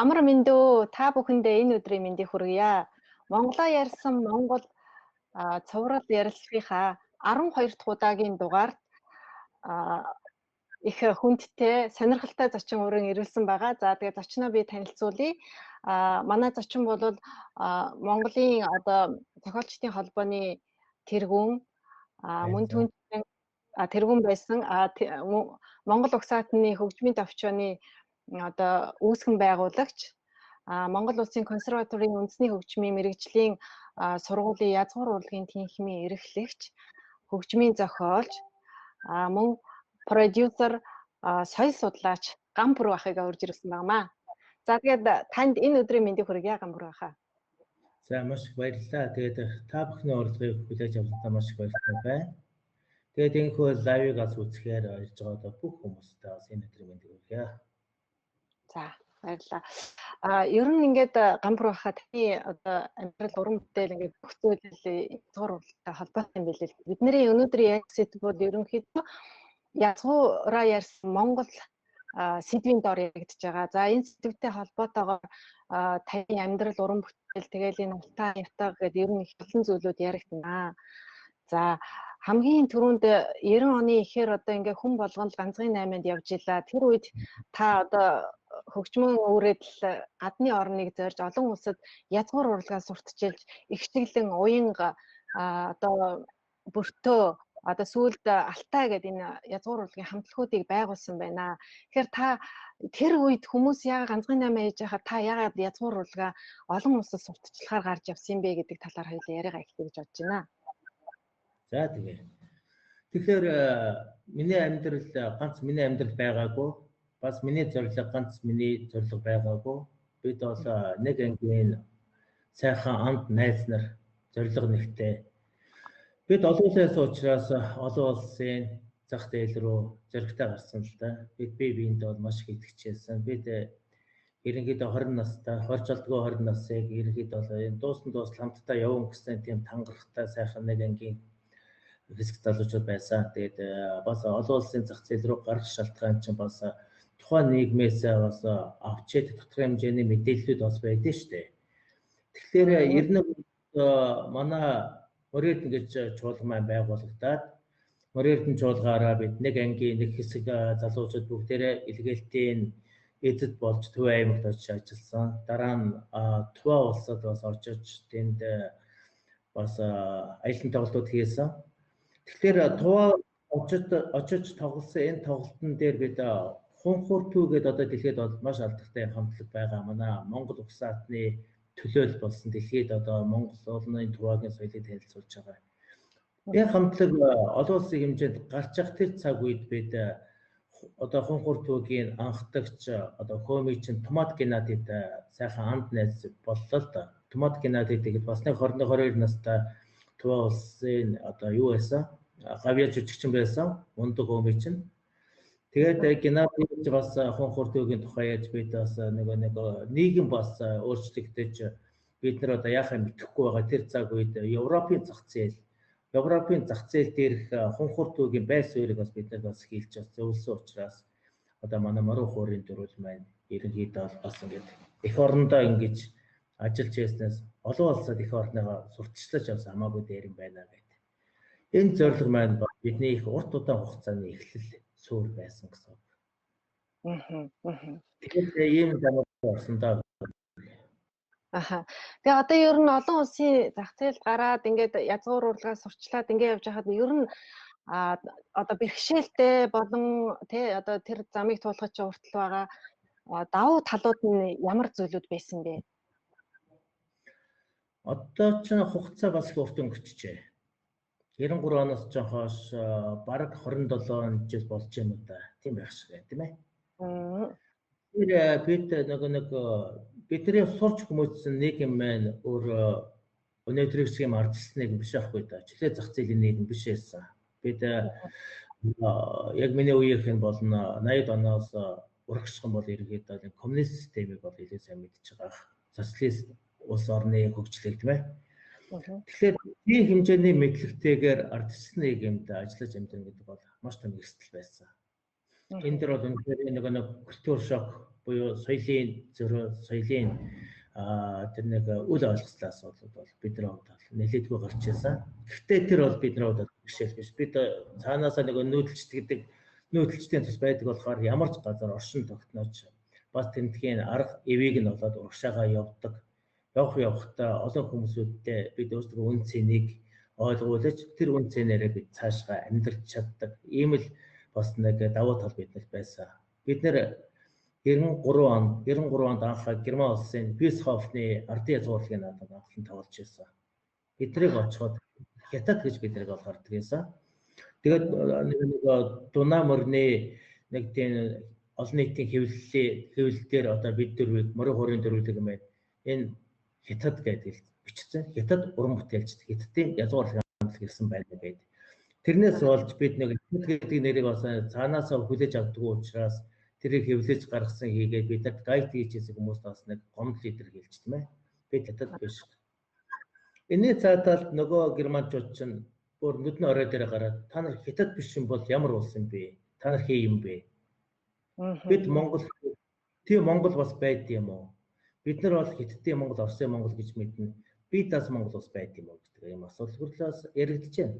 Амар мэндөө та бүхэндээ энэ өдрийн мэндийг хүргье. Монголоо ярьсан Монгол цуврал ярилцлагынхаа 12 дахь удаагийн дугаарт их хүндтэй сонирхолтой зочин өрөн ирүүлсэн байгаа. За тэгээ зочноо би танилцуулъя. Манай зочин бол Монголын одоо зохиолчдын холбооны тэргүүн, мөн түнчлэн тэргүүн байсан, Монгол Угсаатны хөгжмийн товчооны одоо үүсгэн байгуулагч, Монгол Улсын консерваторийн үндэсний хөгжмийн мэргэжлийн сургуулийн язгуур урлагийн тэнхимийн эрхлэгч, хөгжмийн зохиолч, мөн продюсер, соёл судлаач Гампүр ахыг урьж ирсэн байна. За тэгээд танд энэ өдрийн мэндийг хүргье, Гампүр ахаа. За маш их баярлалаа. Тэгээд та бүхний оролцоог хүлээж авсандаа маш их баяртай байна. Тэгээд энэхүү лайвыг бас үзэхээр ирж байгаа бүх хүмүүстээ бас энэ өдрийн мэндийг хүргье. За баярлалаа. Ер нь ингээд Гампүр ахаа таны одоо амьдрал, уран бүтээл ингээд бүх зүйл язгуур урлагтай холбоотой юм билээ. Бидний өнөөдрийн яг сэдв бол ерөнхийдөө язгуураа ярьсан Монгол сэдвийн дор яригдж байгаа. За энэ сэдвтэй холбоотойгоор таны амьдрал, уран бүтээл, тэгэл энэ ултаа ятга гэдэг ер нь их олон зүйлүүд яригдана. За хамгийн түрүүнд 90 оны ихээр одоо ингээ хүн болгонд ганцхан 8-нд явж илаа. Тэр үед та одоо хөгжмөн өөрөөд л гадны орныг зорж олон улсад язгуур урлагаа сурталчилж, ихчиглэн уянга одоо бөртөө одоо сүүлд Алтай гэдэг энэ язгуур урлагийн хамтлагуудыг байгуулсан байна. Тэгэхээр та тэр үед хүмүүс яагаад ганцхан 8 хийж байхад та яагаад язгуур урлагаа олон улсад сурталчлахаар гарч явсан юм бэ гэдэг талаар хоёулаа яриагаа эхлэе гэж бодож байна. За тэгээ. Тэгэхээр миний амьдрал ганц миний амьдрал байгаагүй. Бас миний зорилго ганц миний зорилго байгаагүй. Бид бол нэг ангийн сайхан амт найз нар, зорилго нэгтэй. Бид олон улсаас учраас олон улсын зах зээл рүү зоригтой гарсан л да. Бид бие биендээ бол маш их итгэжсэн. Бид ерөнхийдөө 20 настай, 20 жолдгоо 20 насыг ерөнхийдөө бол энэ дуусан дуусал хамтдаа явна гэсэн тийм тангарахтай сайхан нэг ангийн хэсэг залуучууд байсан. Тэгээд бас олон улсын зах зээл рүү гарах шалтгаан чинь бас тухайн нийгмээс бас авчээд тодорхой хэмжээний мэдээллүүд бас байдаг шүү дээ. Тэгэхээр 91 манай Морь Эрдэнэ гэж чуулган маань байгуулагдаад Морь Эрдэнэ чуулгаараа бид нэг ангийн нэг хэсэг залуучууд бүгдээрээ илгээлтийн эзэд болж Төв аймагт очиж ажилласан. Дараа нь Тува улсад бас очиж тэнд бас аялан тоглолтууд хийсэн. Тэгэхээр Тува очиж тоглосон энэ тоглолтын дээр бид Хунхур төв гэдэг одоо дэлхийд бол маш алдартай хамтлаг байгаа. Манай Монгол Угсаатны төлөөл болсон дэлхийд одоо Монгол улсын Тувагийн соёлыг танилцуулж байгаа. Энэ хамтлаг олон улсын хэмжээнд гарч явах тэр цаг үед бид одоо Хунхур төвгийн анхдагч одоо хөөмичин Томат Геннадид сайхан анд найз боллоо л доо. Томат Геннадид тэгээд бас нэг 21 22 настай Тува улсын одоо юу байсан? Гавьяа жүжигчин байсан. Мундаг хөөмичин. Тэгээд Геннадий бас Хунхур төвгийн тухай яаж бид бас нэг нийгэм бас өөрчлөгдөж бид нар одоо яахаа мэдэхгүй байгаа тэр цаг үед Европын зах зээл дээрх Хунхур төвгийн байр суурийг бас бид нар бас хийлж бас зөвлөсөн учраас одоо манай Морин хуурын дөрвөл маань ерөнхийдөө бас ингээд эх орондоо ингэж ажиллаж байснаас олон улсад эх орныгоо сурталчлаж явсан хамаагүй дээр юм байна гэдэг. Энэ зорилго маань бидний их урт удаан хугацааны эхлэл суурь байсан гэсэн үг. Тэгээд ийм замаар орсон даа. Аха. Тэгээ одоо ер нь олон улсын зах зээлд гараад ингээд язгуур урлагаа сурчлаад ингээд явж байхад ер нь одоо бэрхшээлтэй болон тий одоо тэр замыг туулгаж уртал байгаа давуу талууд нь ямар зүйлүүд байсан бэ? Одоо ч хугацаа бас их урт өнгөрчжээ. 93 оноос ч хойш бараг 27 жил болж юм уу да. Тийм байх шиг байна, тийм ээ. Тэр бид нэг бидний сурч хүмүүжсэн нэг юм маань өөр өнөөдрийн шиг юм ардчилсан нэг биш байхгүй да. Чөлөө зах зээлийн нийгэм биш байсан. Бид яг миний үеийнх нь болно 80-ад оноос урагшхан бол ерөнхийдөө коммунист системийг бол илүү сайн мэдж байгаа. Социалист улс орны хөгжлийг, тийм ээ. Тэгэхээр тийм хэмжээний мэдлэгтэйгээр ардчилсан нийгэмд ажиллаж амьдрах гэдэг бол маш том эрсдэл байсан. Энэ дэр бол үнэхээр нэг культур шок буюу соёлын зөрөө, соёлын тэр нэг үл ойлгослоо асуудлууд бол бидний хувьд бол нэлээдгүй гарч ирсэн. Гэхдээ тэр бол бидний хувьд бэрхшээл биш. Бид цаанаасаа нэг нүүдэлчд гэдэг нүүдэлчдийн тус байдаг болохоор ямар ч газар оршин тогтнооч бас тентхийн арга эвийг нь болоод урагшаага явдаг. Явахдаа олон хүмүүсүүдтэй бид өөрсдөө үн цэнийг ойлгуулж тэр үн цэнээрээ бид цаашгаа амьдрч чаддаг. Ийм л бас нэг давуу тал биднэрт байсан. Бид нэр 93 онд анх Герман улсын Бисхофны ардын язгуурлагын наадамд анхлан тоглож байсан. Тэднийг очиход хятад гэж биднийг бол гардаг байсан. Тэгээд нэг дунаа мөрний нэг тийм олон нийтийн хэвлэл дээр одоо бид дөрвийг морин хуурын дөрвөлэг юм байна. Энэ хятад гэдэг бичсэн. Хятад уран бүтээлчд хятадын язгуурлаг хамтлаг ирсэн байна гэдэг. Тэрнээс болж бид нэг хятад гэдэг нэрийг бас цаанаасаа хүлээж авдаггүй учраас тэрийг хэвлэж гаргасан хийгээд биднэрт гайд хийжсэн хүмүүс бас нэг гомдол лидер хэлж тийм ээ. Бид хятад биш. Энэний цааталд нөгөө германчууд чинь бүр нүдний орой дээр гараад та нар хятад биш юм бол ямар улс юм бэ? Та нар хий юм бэ? Бид Монгол, тийм Монгол бас байд юм уу? Бид нар бол хятадын Монгол, Оросын Монгол гэж мэднэ. Би дас Монгол улс байд юм уу гэдэг юм асуудал хөрлөөс яригдж байна.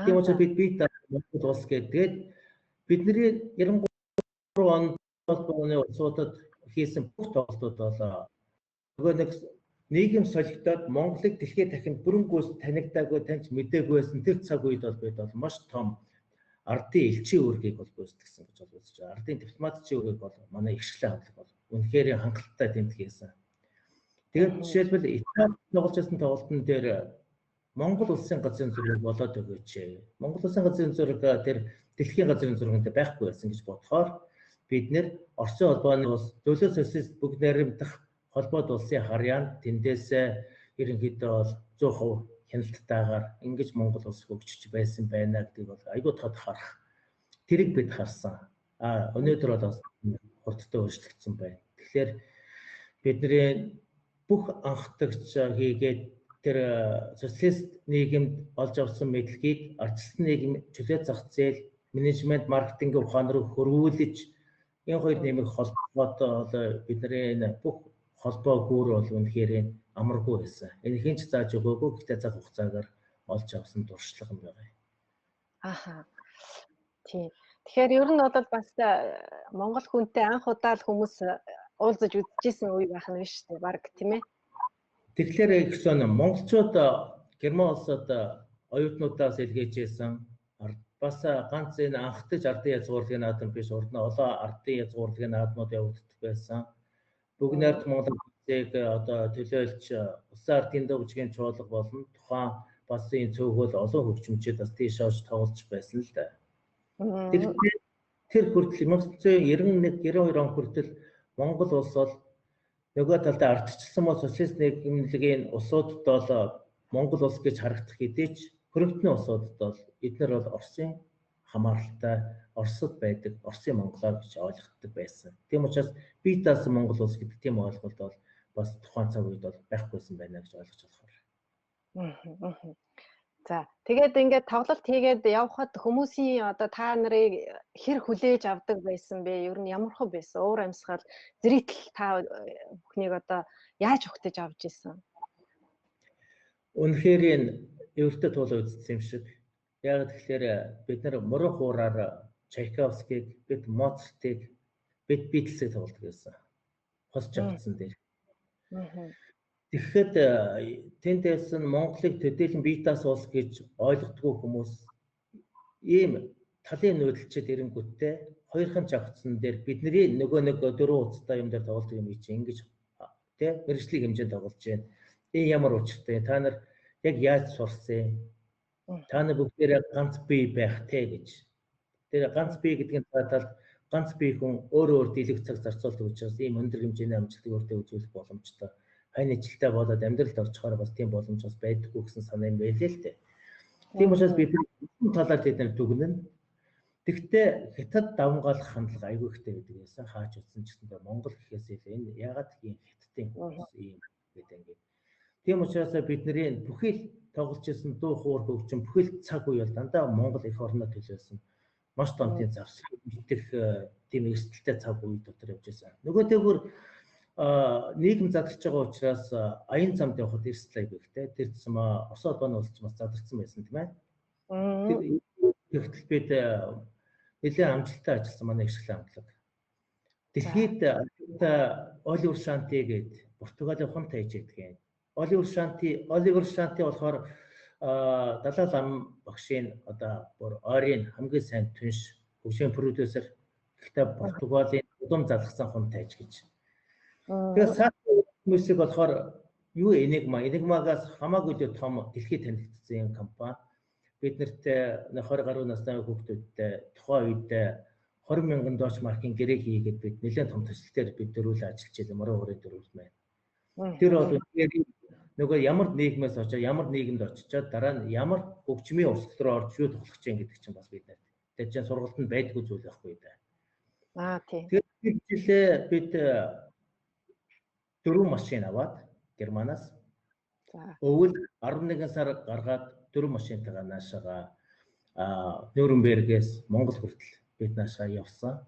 Тийм учраас бид дас Монгол улс гэдгээд бидний 93 онд холбооны улсуудад хийсэн бүх тоглолтууд бол нөгөө нэг нийгэм солигдоод Монголыг дэлхийд дахин бүрэн гүйс танигдаагүй, таньж мдээгүй байсан тэр цаг үед бол бид бол маш том ардын элчийн үүргийг бол гүйцэтгсэн гэж бол үзэж байгаа. Ардын дипломатийн үүргийг бол манай их шиглэн хамтлаг бол үнэхээр хангалттай тэмдэглэсэн. Тэгээд жишээлбэл Итали тоглож байсан тоглолтын дээр Монгол улсын газрын зураг болоод өгөөч. Монгол улсын газрын зураг тэр дэлхийн газрын зурганд байхгүй байсан гэж бодохоор бид нэр Оросын холбооны улс зөвлөлт социалист бүгд найрамдах холбоот улсын харьяанд тэндээс ерөнхийдөө бол 100% хяналттайгаар ингэж Монгол улс хөгжиж байсан байна гэдгийг бол айгүй тод харах. Тэрийг бид харсан. Өнөөдөр бол бас хурдтай өөрчлөгдсөн байна. Тэгэхээр бидний бүх анхдагч хийгээд тэр социалист нийгэмд олж авсан мэдлэгийг ардчилсан нийгэм чөлөө зах зээл, менежмент, маркетинг ухаан руу хөрвүүлж энэ хоёр нэмэг холбоод бидний энэ бүх холбоо гүр бол үнэхээр амаргүй байсан. Энэ хэн ч зааж өгөөгүй, гэхдээ цаг хугацаагаар олж авсан туршлага юм байна. Аха. Тийм. Тэгэхээр ер нь бол бас Монгол хүнтэй анх удаа л хүмүүс уулзаж үзчихсэн үе байх нь биш үү? Бараг тийм ээ. Тэгэхээр ихсэн монголчууд Герман улсад оюутнуудаас илгээжсэн. Бас ганц энэ анхдаж ардын язгуурлын наадам биш, урд нь олон ардын язгуурлын наадмууд явагддаг байсан. Бүгд найрамдах Монгол улсыг одоо төлөөлж улсын ардын дуу бүжгийн чуулга болон тухайн бас энэ цөөхөл олон хөгжимчид бас тийш орж тоглож байсан л да. Тэр хүртэл 1991 92 он хүртэл Монгол улс бол нөгөө талдаа ардчилсан бол социалист нийгэмлэгийн улсуудад бол Монгол улс гэж харагдах хэдий ч хөрөнгөтний улсуудад бол эднэр бол Оросын хамааралтай Оросд байдаг Оросын Монголоор гэж ойлгодог байсан. Тийм учраас бие даасан Монгол улс гэдэг тийм ойлголт бол бас тухайн цаг үед бол байхгүйсэн байна гэж ойлгож болохоор. За тэгээд ингээд тоглолт хийгээд явхад хүмүүсийн одоо та нарыг хэр хүлээж авдаг байсан бэ? Ер нь ямар хөө байсан? Уур амьсгал, зэрэгтэл та бүхнийг одоо яаж өгтөж авч исэн? Үнэхээр энэ эвэртэй туулаа үзсэн юм шиг. Яг тэгэхээр бид нар морин хуураар Чайковскийг, бид Моцартыг, бид Битлсийг тоглодог байсан. Хос жавцсан дээр. Тэгэхэд тэндээс нь Монголыг төдийлөн бие даасан улс гэж ойлгодгүй хүмүүс ийм талын нүүдэлчд ирэнгүүтээ хоёрхан жавцсан дээр бидний нөгөө нэг дөрвөн уцтай юм дээр тоглодог юм чи ингэж тий мэргэжлийн хэмжээнд тоглож байна. Энэ ямар учиртай? Та нар яг яаж сурсан? Та нар бүгдээрээ ганц бие байх те гэж. Тэр ганц бие гэдэг нь талд ганц бие хүн өөрөө өөртөө илүү цаг зарцуулдаг учраас ийм өндөр хэмжээний амжилтыг өөртөө үзүүлэх боломжтой. Хайн ижилтэй болоод амьдралд орчихоор бас тийм боломж бас байдаггүй гэсэн санаа юм байлээ л дээ. Тийм учраас бид талаар тэд нар дүгнэн. Тэгвэл хятад давмгаалах хандлага айгүй ихтэй байдаг байсан. Хаач утсан ч гэсэн Монгол гэхээс илүү энэ ягаад ийм хятадын хүмүүс ийм гэдэг ингээд. Тийм учраас бидний бүхий л тоглож исэн дуу хуур хөгжим бүхий л цаг үе бол дандаа Монгол эх орноо төлөөлсөн. Маш том тийм завсрыг бэлтгэх тийм эрсдэлтэй цаг үе дотор явж байсан. Нөгөө тэгвэр нийгэм задарч байгаа учраас аян замд явхад эрсдэл аягүй ихтэй. Тэр тусам Орос холбооны улс ч бас задарсан байсан, тийм ээ. Тэр тэгтэл бид нэлээд амжилттай ажилласан манай их шиглэлийн хамтлаг. Дэлхийд Оливер Шанти гээд Португалийн хон тайж гэдэг юм. Оливер Шанти болохоор Далай лам багшийн одоо бүр ойрын хамгийн сайн түнш, хөгжмийн продюсер, гэхдээ Португалийн удам залгасан хон тайж гэж. Тэгээд Sax Music болохоор юу Enigma, Enigma-гаас хамаагүй илүү том дэлхийд танигдсан компани. Бид нарт 20 гаруй настай хүүхдүүдтэй тухайн үед 20 мянган дойч маркийн гэрээ хийгээд бид нэлээд том төсөл дээр бид дөрвөл ажиллаж байлаа. Морин хуурын дөрвөл маань. Тэр бол үнэхээр нөгөө ямар нийгмээс очоод, ямар нийгэмд очичоод, дараа нь ямар хөгжмийн урсгал руу орж юу тоглох чинь гэдэг чинь бас бид нарт тэр чинь сургалтанд байдгүй зүйл байхгүй да. Аа, тий. Тэгээд жилээ бид дөрвөн машин аваад Германаас. Өвөл 11 сар гаргаад дөрвөн машинтайгаа наашаага Нюрнбергээс Монгол хүртэл бид наашаа явсан.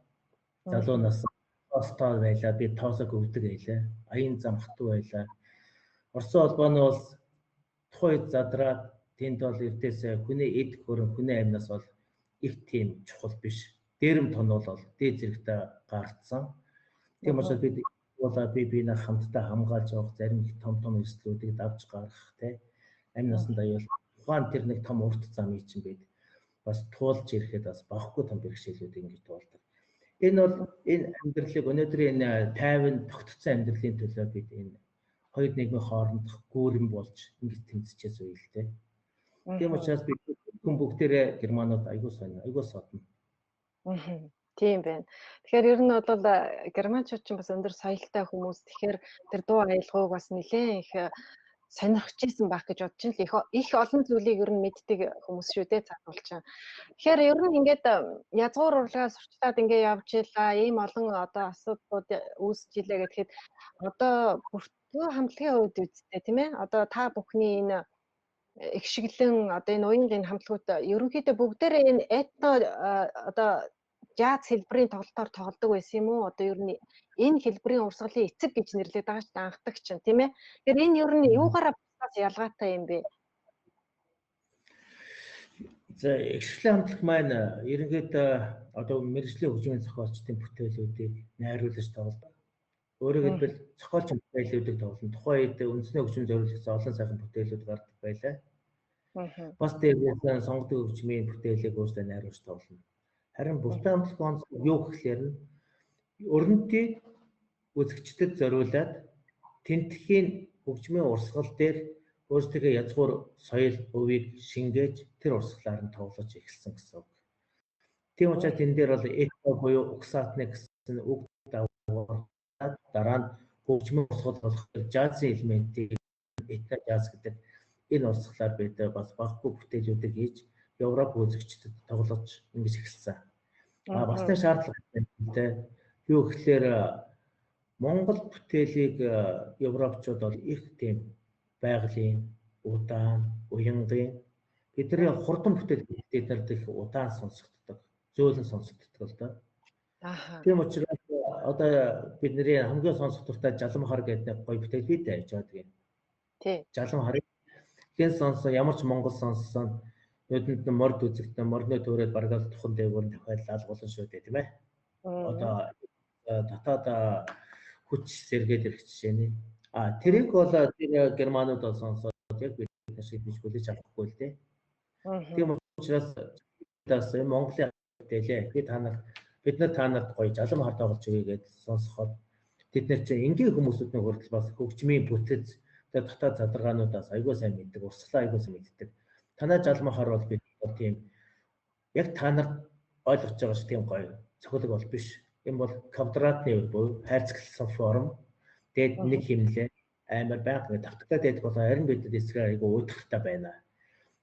Залуу нас тоостой байлаа. Би тоосог өвдөг байлаа. Аян зам хатуу байлаа. Орос холбооны улс тухайн үед задраад тэнд бол эрдээс хүний эд хөрөн, хүний амнаас бол их тийм чухал биш. Дээрэм тонол бол дээд зэрэгтэй гарцсан. Тийм учраас бид бол би биенээ хамтдаа хамгаалж явах, зарим их том том эрсдлүүдийг давж гаргах, те, амь насанд аюул тухайн тэр нэг том урт замыг чинь бид бас туулж ирэхэд бас багхгүй том бэрхшээлүүдийг ингэж туулдаг. Энэ бол энэ амьдралыг, өнөөдрийн энэ тайван тогтцсон амьдралын төлөө бид энэ хоёр нийгмийн хоорондох гүүрэн болж ингэж тэмцэжээс үйл дээ. Тийм учраас бид хүн бүгдээрээ германууд айгуу сонь, айгуу содно. Тийм байна. Тэгэхээр ер нь бол германчууд ч бас өндөр соёлтой хүмүүс. Тэгэхээр тэр дуу аялгауг бас нэлээд их сонирхож исэн байх гэж бодож байна л, их их олон зүйлийг ер нь мэддэг хүмүүс шүү дээ цаадуул чинь. Тэгэхээр ер нь ингээд язгуур урлагаа сурчлаад ингээд явж илаа, ийм олон одоо асуудлууд үүсэж илээ гэхэд одоо бүртгэн хамтлагийн хувьд үсттэй, тийм ээ. Одоо та бүхний энэ их шиглэн одоо энэ уянгийн хамтлагууд ерөнхийдөө бүгдээрээ энэ этно одоо жаз хэлбэрийн тоглолтоор тоглодог байсан юм уу? Одоо ер нь энэ хэлбэрийн урсгалын эцэг гэж нэрлэдэг байгаа шүү дээ, анхдаг чинь, тийм ээ. Тэгэхээр энэ ер нь юугаараа бусдаас ялгаатай юм бэ? За, их шиглэлийн хамтлаг маань ерөнхийдөө одоо мэргэжлийн хөгжмийн зохиолчдын бүтээлүүдийг найруулж тоглодог. Өөрөөр хэлбэл зохиолч бүтээлүүдийг тоглоно. Тухайн үед үндэсний хөгжмөнд зориулсан олон сайхан бүтээлүүд гардаг байлаа. Бас дээрээс нь сонгодог хөгжмийн бүтээлийг өөрсдөө найруулж тоглоно. Харин бүртэн хамтлаг онцлог юу гэхлээр нь өрнөдийг үзэгчдэд зориулаад тентхийн хөгжмийн урсгал дээр өөрсдийнхөө язгуур соёл өвийг шингээж тэр урсгалаар нь тоглож эхэлсэн гэсэн үг. Тийм учраас энэ дээр бол этно буюу угсаатны гэсэн үг дагавар, дараа нь хөгжмийн урсгал болох жазын элементийг этно жаз гэдэг энэ урсгалаар бид бас баггүй бүтээлүүдийг хийж Европ үзэгчдэд тоглож ингэж эхэлсэн. А бас нэг шаардлага те, юу гэхлээр Монгол бүтээлийг европчууд бол их тийм байгалийн удаан, уянгийн бидний хурдан бүтээл бид нарт их удаан сонсогддог, зөөлөн сонсогддог л доо. Тийм учраас одоо бидний хамгийн сонсох дуртай Жалам хар гэдэг нэг гоё бүтээл бий дээ гэж байдаг юм. Тий. Жалам харыг хэн сонссон, ямар ч монгол сонссон нүдэнд нь морд үзэгдэн, мордны төөрөөд бараг л тухан дээгүүр дахиад алгуулна шүү дээ, тийм ээ. Одоо дотоод хүч сэргээд ирэх жишээ нэ. А тэрийг бол тэр германууд бол сонсоод яг бид нар шиг бич хүлээж авахгүй л дээ. Тийм учраас бас Монголын бүтээлээ би та нар бид нар та нарт гоё жалам хар тоглож өгье гэж сонсоход тэд нар чинь энгийн хүмүүсүүд нэг хүртэл бас хөгжмийн бүтэц, тэр дотоод задаргаануудаас айгүй сайн мэддэг, урсгалаа айгүй сайн мэддэг. Танай жалам хар бол бид бол тийм яг та нарт ойлгож байгаа шиг тийм гоё цохилог бол биш. Энэ бол квадратны буюу хайрцагласан форм. Тэгээд нэг химнэлээ амар байнга ингэ давтагтаад байдаг бол харин бидэд эсрэг айгүй уйдгартай байна.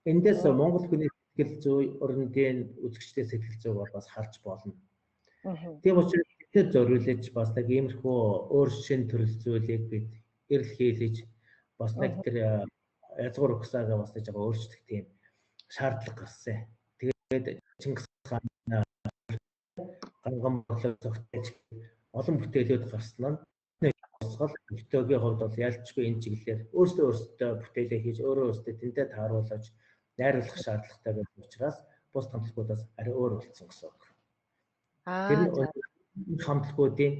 Эндээс Монгол хүний сэтгэл зүй, өрнөдийн үзэгчдийн сэтгэл зүйг бол бас харж болно. Тийм учраас тэдэд зориулж бас нэг иймэрхүү өөр шин төрөл зүйлийг бид эрэл хийлэж бас нэг тэр язгуур угсаагаа бас нэг жоо өөрчлөх тийм шаардлага гарсан. Тэгээд Чингис хаан Ганган борлог зохиож олон бүтээлүүд гарсан нь урсгал өртөөгийн хувьд бол ялчгүй энэ чиглэлээр өөрсдөө өөрсдөө бүтээлээ хийж өөрөө өөрсдөө тэндээ тааруулаж найруулах шаардлагатай байсан учраас бус хамтлагуудаас арай өөр болсон гэсэн үг. Тэр нь хамтлагуудын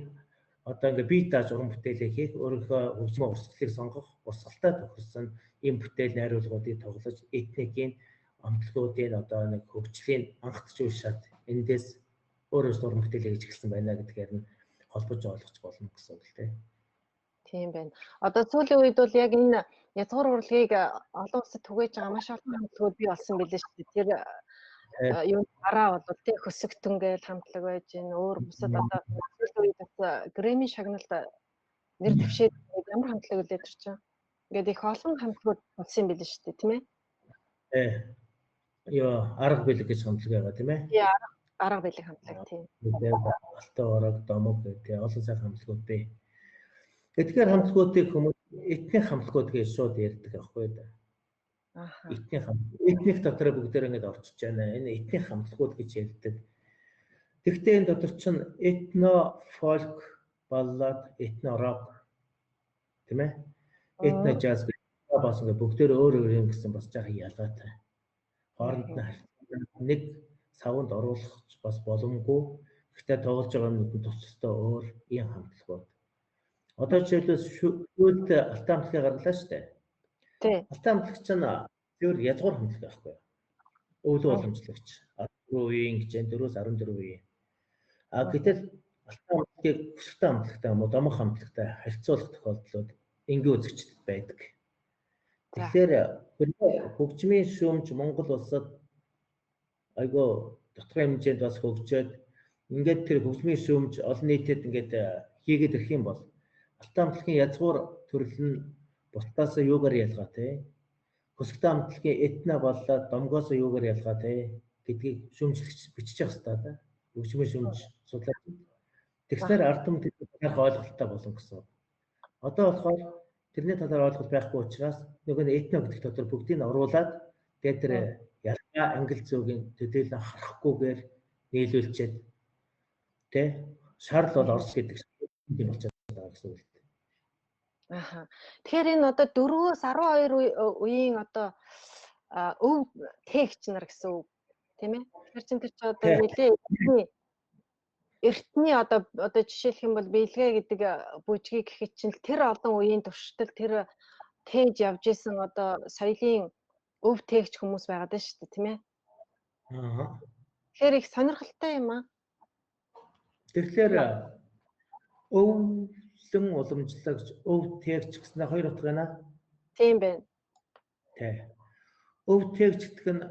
одоо ингээ бие дааж уран бүтээлээ хийх, өөрийнхөө хөгжмийн урсгалыг сонгох, урсгалтай тохирсон ийм бүтээл найруулгуудыг тоглож этникийн хамтлагуудын одоо нэг хөгжлийн анхдч үе шат эндээс өөрөөс уран бүтээлээ хийж эхэлсэн байна гэдгээр нь холбож ойлгож болно гэсэн үг л дээ. Тийм байна. Одоо сүүлийн үед бол яг энэ язгуур урлагийг олон улсад түгээж байгаа маш олон хамтлагууд бий болсон билээ шүү дээ. Тэр юу дараа бол тий хөсөгтөн гээл хамтлаг байж гин өөр бусад одоо сүүлийн үед бас Грэмми шагналд нэр дэвшээд ямар хамтлаг үлээ тэр чинь. Ингээд их олон хамтлагууд болсон юм билээ шүү дээ, тийм ээ? Йоо, арга бэлэг гэж хамтлаг байгаа тийм ээ? Тий, арга бэлэг хамтлаг тийм. Алтан орог, домог гэх олон сайхан хамтлагууд бий. Эдгээр хамтлагуудыг хүмүүс этник хамтлагууд гэж шууд ярьдаг аахгүй да. Этник этник дотор бүгдээр ингэж орчиж байна. Энэ этник хамтлагууд гэж ярьдаг. Тэгвэл энэ дотор чинь этно фолк, баллад, этно рок тийм ээ? Этно жаз гэж бас ингэ бүгдээр өөр өөр юм гэсэн бас жаахан ялгаатай. Хооронд нь нэг савнд оруулах бас боломгүй. Гэхдээ тоглож байгаа юмнууд нь тус тусдаа өөр ийм хамтлагууд. Одоо жишээлбэл шүлт алтан хамтлагийг гаргалаа шүү дээ. Тий. Алтан хамтлаг чинь зөвхөн язгуур хамтлаг байхгүй юу? Өвлөн уламжлагч 14 үеийн гэж 4-14 үеийн. А гэтэл алтан хамтлагийг хүсэлтэн хамтлагтай юм уу домог хамтлагтай харьцуулах тохиолдлууд энгийн үзэгчдэд байдаг. Тэгэхээр хөгжмийн шүүмж Монгол улсад айгүй дотгорын хэмжээнд бас хөгжөөд ингээд тэр хөгжмийн шүүмж олон нийтэд ингээд хийгээд ирэх юм бол алтан хамтлагийн язгуур төрөл нь бусдаас юугаар ялгаатай? Хөсгтэн хамтлагийн этно боллоо домгоос юугаар ялгаатай гэдгийг шүүмжлэгч бичиж явах хэрэгтэй да. Хөгжмийн шүүмж судлаач. Тэгснээр ард түмэнд талаарх ойлголттой болно гэсэн. Одоо болохоор тэрний талаар ойлголт байхгүй учраас нөгөө нь этно гэдэг дотор бүгдийг нь оруулаад тэгээд тэр ялгаа англи зүүгийн төдийлөн харахгүйгээр нийлүүлчихэд тэ шарл бол Орос гэдэг юм болчиход байгаа гэсэн үг л дээ. Аха. Тэгэхээр энэ одоо 4-өөс 12 үеийн одоо өв тээгч нар гэсэн үг тийм ээ. Тэгэхээр чин тэр чи одоо нэлээ эртний одоо жишээлх юм бол биелгээ гэдэг бүжгийг гэхэд чинь тэр олон үеийн туршдал тэр тээж явж исэн одоо соёлын өв тээгч хүмүүс байгаад байна шүү дээ, тийм ээ. Аа. Тэгэхээр их сонирхолтой юм аа. Тэгэхээр өвлөн уламжлагч, өв тээгч гэсэн хоёр утга байна. Тийм байна. Тэ. Өв тээгч гэдэг нь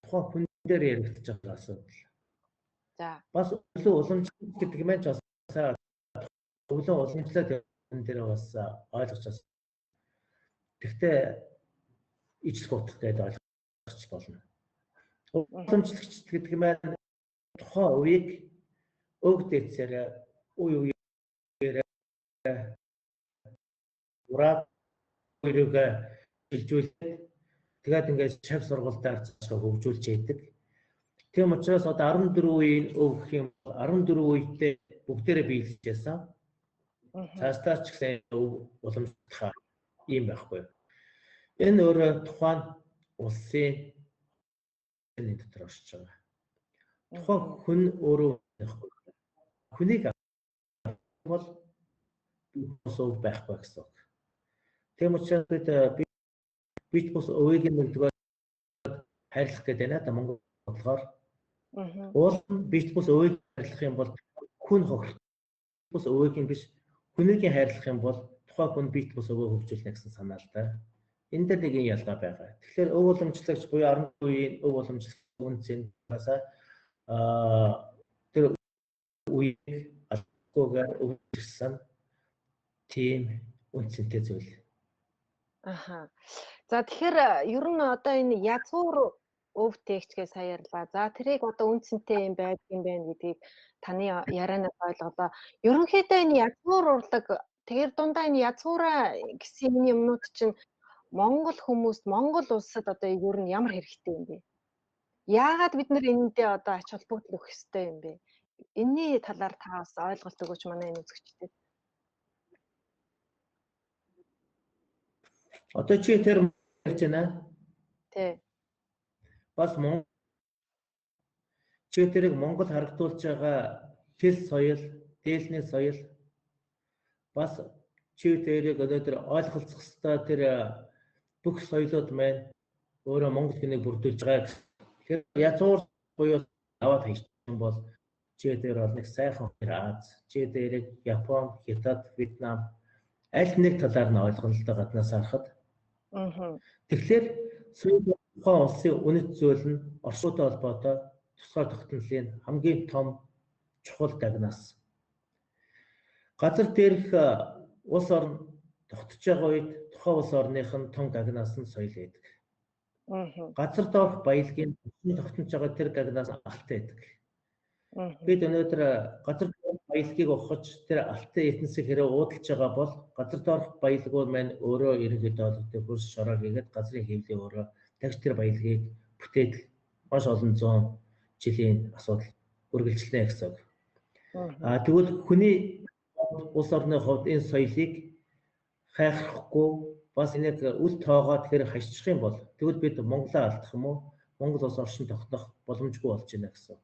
тухайн хүн дээр яригдчих байгаа асуудал. За. Бас өвлөн уламжлалт гэдэг маань ч бас өвлөн уламжлалт энэ дээр бас ойлгож бас. Тэгтээ ижлэх утга гэдээ ойлгож болно. Уламжлагч гэдэг маань тухайн үеийг өг дээдсээр үе үеэр ураа хоёрыг шилжүүлээд тэгээд ингээд шав сургуультаар цаашаа хөгжүүлж яадаг. Тийм учраас одоо 14 үеийн өв гэх юм 14 үедээ бүгдээрээ биелж байсан. Цаашдаа ч гэсэн өв уламжлах ийм байхгүй. Энэ өөрөө тухайн улсын энэ дотор оршиж байгаа. Тухайн хүн өөрөө байхгүй. Хүнийг бол бус өв байхгүй гэсэн үг. Тийм учраас бид бит бус өвийг нэгдүгээр хайрлах гэдэг байна да Монгол бодлогоор. Уул нь бит бус өвийг хайрлах юм бол хүн хохирох бус өвийг нь биш хүнийг хайрлах юм бол тухайн хүн бит бус өвөө хөгжүүлнэ гэсэн санаа л да. Энэ дээр нэг юм ялгаа байгаа. Тэгэхээр өв уламжлагч буюу 10 үеийн өв уламжлах үнцэн бас тэр үеийг алгүйгээр өвжсөн тийм үнцэнтэй зүйл. Аха. За тэгэхээр ер нь одоо энэ язгуур өв тээгч гэж сая ярьлаа. За тэрийг одоо үнцэнтэй юм байдаг юм байна гэдгийг таны ярианаас ойлголоо. Ерөнхийдөө энэ язгуур урлаг тэгэхээр дундаа энэ язгуураа гэсэн энэ юмнууд чинь Монгол хүмүүст, Монгол улсад одоо ер нь ямар хэрэгтэй юм бэ? Яагаад бид нар энэндээ одоо ач холбогдол өгөх ёстой юм бэ? Энэний талаар та бас ойлголт өгөөч манай энэ үзэгчдэд. Одоо чи тэр ярьж байна? Тий. Бас чи тэрийг Монгол харагдуулж байгаа хэл соёл, дээлний соёл бас чи тэрийг өнөөдөр ойлголцох ёстой тэр бүх соёлууд маань өөрөө монгол хүнийг бүрдүүлж байгаа. Тэгэхээр язгуур буюу аваад хайчих юм бол чи тэр бол нэг сайхан Аз, чи тэрийг Япон, Хятад, Вьетнам аль нэг талаар нь ойлгоно л доо гаднаас харахад. Тэгэхээр соёл тухайн улсын үнэт зүйл нь оршуутай холбоотой тусгаар тогтнолын хамгийн том чухал дагнаас. Газар дээрх улс орн тогтож байгаа үед тухайн улс орных нь том гагнаас нь соёл байдаг. Газар доорх баялагын тогтнож байгаа тэр гагнаас алт байдаг. Бид өнөөдөр газар доорх баялагийг ухаж тэр алтын ертөнцийг хэрэг уудалж байгаа бол газар доорх баялагууд маань өөрөө ерөнхийдөө бол хөрс шороо хийгээд газрын хэвлээ өөрөө тагч тэр баялагийг бүтээдл маш олон зуун жилийн асуудал үргэлжлэнэ гэсэн үг. Тэгвэл хүний улс орны хувьд энэ соёлыг хайхрахгүй бас энийг үл тоогоод хэрэг хашчих юм бол тэгвэл бид Монголоо алдах юм уу? Монгол улс оршин тогтнох боломжгүй болж байна гэсэн үг.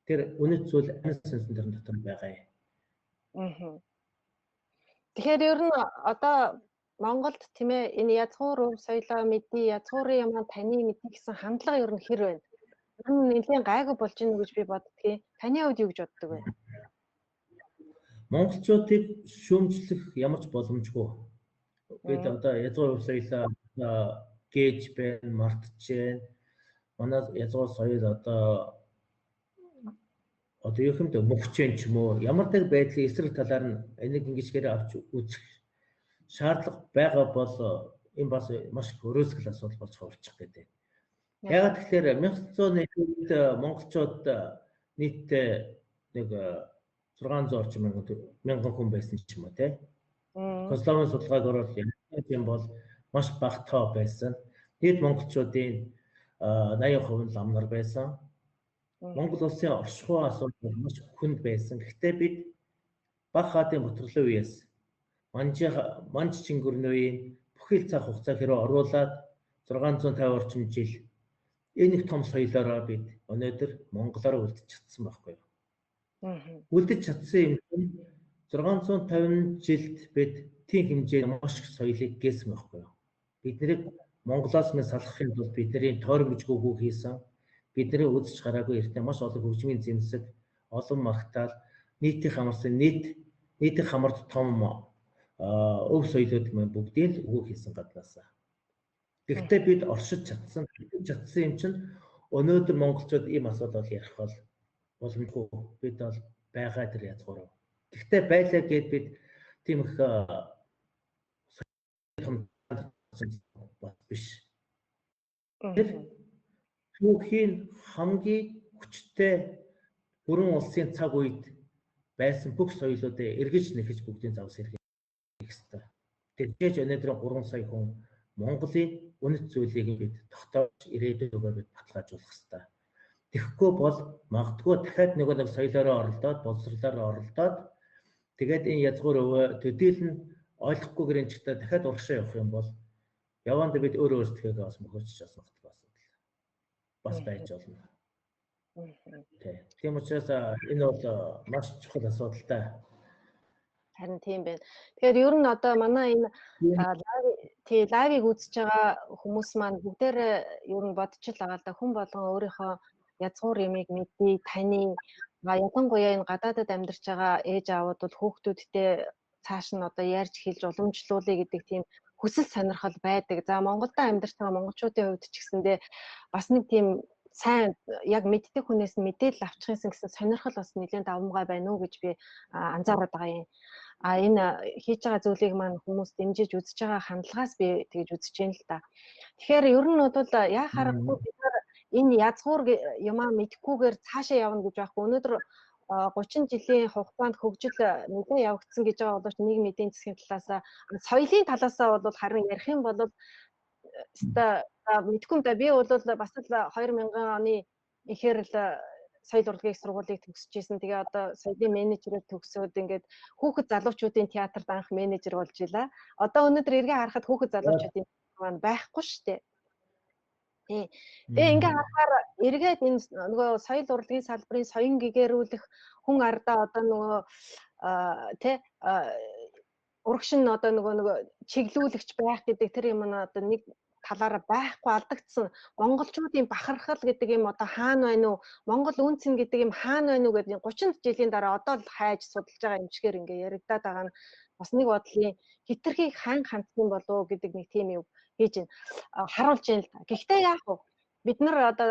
Тэр үнэт зүйл амин сүнсэн тэрэн дотор байгаа юм. Тэгэхээр ер нь одоо Монголд тийм ээ энэ язгуур өв соёлоо мэдээ, язгуурын юм таны мэдээ гэсэн хандлага ер нь хэр байна? Ер нь нэлээд гайгүй болж байна гэж би боддгийн. Таны хувьд юу гэж боддог вэ? Монголчуудыг шүүмжлэх ямар ч боломжгүй. Бид одоо язгуур өв соёлоо гээж байна, мартаж байна. Манай язгуур соёл одоо юу юм бэ мөхчэн ч юм уу ямар нэг байдлын эсрэг талаар нь энийг ингэж гэрээ авч үзэх шаардлага байгаа бол энэ бас маш их өрөөсгөл асуудал болж хувирчих гэдэг. Яагаад тэгэхээр 1901-нд монголчууд нийтдээ нэг 600 орчим мянган хүн байсан ч юм уу те. Консловын судалгааг оруулах юм бол маш бага тоо байсан. Нийт монголчуудын 80% нь ламнар байсан. Монгол улсын оршихуй асуудал маш хүнд байсан. Гэхдээ бид Баг хаадын бутгалын үеэс Манж Чингүрний үеийн бүхий л цаг хугацаа хэрэг оруулаад 650 орчим жил энэ их том соёлоороо бид өнөөдөр монголоор үлдэж чадсан байхгүй юу? Үлдэж чадсан юм чинь 650 жилд бид тийм хэмжээний маш их соёлыг гээсэн байхгүй юу? Бид нарыг Монголоос минь салгахын тулд бидний тойрон гэж гүгүү хийсэн. Бидний үзэж гараагүй эртний маш олон хөгжмийн зэмсэг, олон магтаал, нийтийн хамарсан нийтийн хамарт том өв соёлууд маань бүгдийг л өгөө хийсэн гаднаасаа. Гэхдээ бид оршиж чадсан, чадсан юм чинь өнөөдөр монголчууд ийм асуудал ярих бол боломжгүй. Бид бол байгаа тэр язгуур. Гэхдээ байлаа гэд бид тийм их том бас биш. Тэр түүхийн хамгийн хүчтэй бүрэн улсын цаг үед байсан бүх соёлуудыг эргэж нэхэж бүгдийн завс эргэх ёстой. Тэгжээж өнөөдөр 3 сая хүн Монголын үнэт зүйлийг бид тогтоож ирээдүйгээ бид баталгаажуулах ёстой. Тэгэхгүй бол магадгүй дахиад нөгөө нэг соёлоороо оролдоод, боловсролоороо оролдоод тэгээд энэ язгуур өвөө төдийл нь ойлгохгүй гэрэнчтэй дахиад урагшаа явах юм бол явандаа бид өөрөө өөрсдөө бас мөхөж бас магадгүй асуудал бас байж болно. Тийм учраас энэ бол маш чухал асуудал та. Харин тийм байна. Тэгэхээр ер нь одоо манай энэ лайвыг үзэж байгаа хүмүүс маань бүгдээр ер нь бодож л байгаа л да. Хүн болгон өөрийнхөө язгуур ямыг мэдээ, таны ялангуяа энэ гадаадад амьдарч байгаа ээж аавууд бол хүүхдүүдтэй цааш нь одоо ярьж хэлж уламжлуулъя гэдэг тийм хүсэл сонирхол байдаг. За Монголд амьдарч байгаа монголчуудын хувьд ч гэсэндээ бас нэг тийм сайн яг мэддэг хүнээс нь мэдээлэл авчих юмсан гэсэн сонирхол бас нэлээд давамгай байна уу гэж би анзаараад байгаа юм. А энэ хийж байгаа зүйлийг маань хүмүүс дэмжиж үзэж байгаа хандлагаас би тэгж үзэж байна л да. Тэгэхээр ер нь бол яа харахгүй бид нар энэ язгуур юмаа мэдэхгүйгээр цаашаа явна гэж байхгүй. Өнөөдөр 30 жилийн хугацаанд хөгжил нэлээд явагдсан гэж байгаа боловч нийгэм эдийн засгийн талаас соёлын талаасаа бол харин ярих юм бол өстой мэдгүй юм да. Би бол бас л 2000 оны ихээр л соёл урлагийн сургуулийг төгсөж исэн. Тэгээ одоо соёлын менежерээр төгсөөд ингээд хүүхэд залуучуудын театрт анх менежер болж илаа. Одоо өнөөдөр эргээ харахад хүүхэд залуучуудын маань байхгүй шүү дээ. Тий. Тэгээ ингээ харахаар эргээд энэ нөгөө соёл урлагийн салбарын соён гэгэрүүлэх хүн ардаа одоо нөгөө тий урагш нь одоо нөгөө чиглүүлэгч байх гэдэг тэр юм нь одоо нэг талаараа байхгүй алдагдсан. Монголчуудын бахархал гэдэг юм одоо хаана байна уу? Монгол үнцэн гэдэг юм хаана байна уу гэдэг 30 жилийн дараа одоо л хайж судалж байгаа юм шигээр ингээ яригадаад байгаа нь бас нэг бодлын хитрхийг хаан хандсан болов гэдэг нэг тийм юм хийж байна. Харуулж байна л та. Гэхдээ яах вэ? Бид нар одоо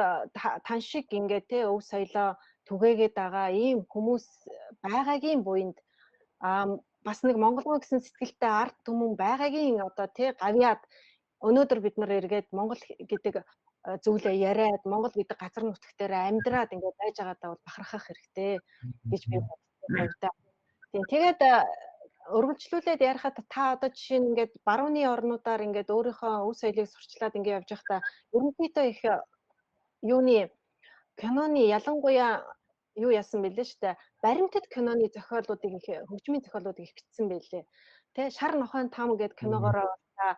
тан шиг ингээ те өв соёлоо түгээгээд байгаа ийм хүмүүс байгаагийн буйнд бас нэг монголгоо гэсэн сэтгэлтэй ард түмэн байгаагийн одоо те гавьяад өнөөдөр бид нар эргээд Монгол гэдэг зүйлээ яриад Монгол гэдэг газар нутаг дээр амьдраад ингээд байж байгаадаа бол бахархах хэрэгтэй гэж би боддог. Тийм, тэгээд өргөлжлүүлээд ярихад та одоо жишээ нь ингээд барууны орнуудаар ингээд өөрийнхөө өв соёлыг сурчлаад ингээд явж байхдаа ерөнхийдөө их юуны киноны ялангуяа юу яасан бэлээ шүү дээ. Баримтат киноны зохиолуудыг их хөгжмийн зохиолуудыг их бичсэн байлээ. Тэ шар нохойн там гэдэг киногоороо та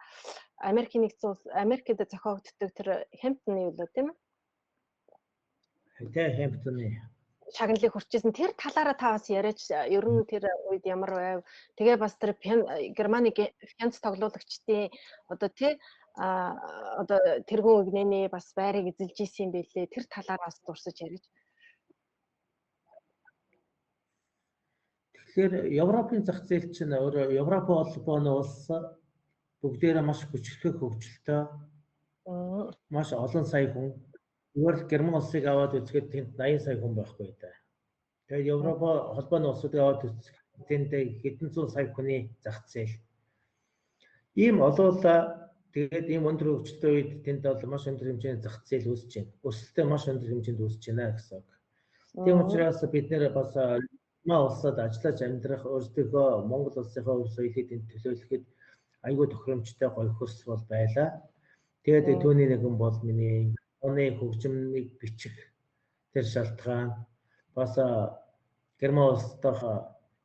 Америкийн нэгдсэн улс Америкт зохиогддог тэр Хэмптоны юу лөө тийм ээ? Тэ Хэмптоны шагналыг хүрчээсэн. Тэр талаараа та бас яриач, ер нь тэр үед ямар байв? Тэгээ бас тэр Германы фянц тоглуулагчдын одоо тий одоо тэргүүн өгнөний бас байрыг эзэлж исэн юм билээ. Тэр талаар бас дурсаж яриач. Тэгэхээр Европын зах зээл чинь өөрөө Европ холбооны улс бүгдээрээ маш хүчрхэг хөгжилтэй, маш олон сая хүн. Зүгээр л Герман улсыг аваад үзэхэд тэнд 80 сая хүн байхгүй да. Тэгээд Европ холбооны улсуудыг аваад үзэхэд тэнд хэдэн зуун сая хүний зах зээл. Ийм олоолаа тэгээд ийм өндөр хөгжилтэй үед тэнд бол маш өндөр хэмжээний зах зээл үүсэж байна. Өсөлтөө маш өндөр хэмжээнд үүсэж байна гэсэн үг. Тийм учраас бид нэр бас манай улсад ажиллаж амьдрах өөрсдийнхөө Монгол улсынхаа өв соёлыг тэнд төлөөлөхөд айгүй тохиромжтой гоё хөрс бол байлаа. Тэгээд түүний нэгэн бол миний оны хөгжмийг бичих тэр шалтгаан бас Герман улс дахь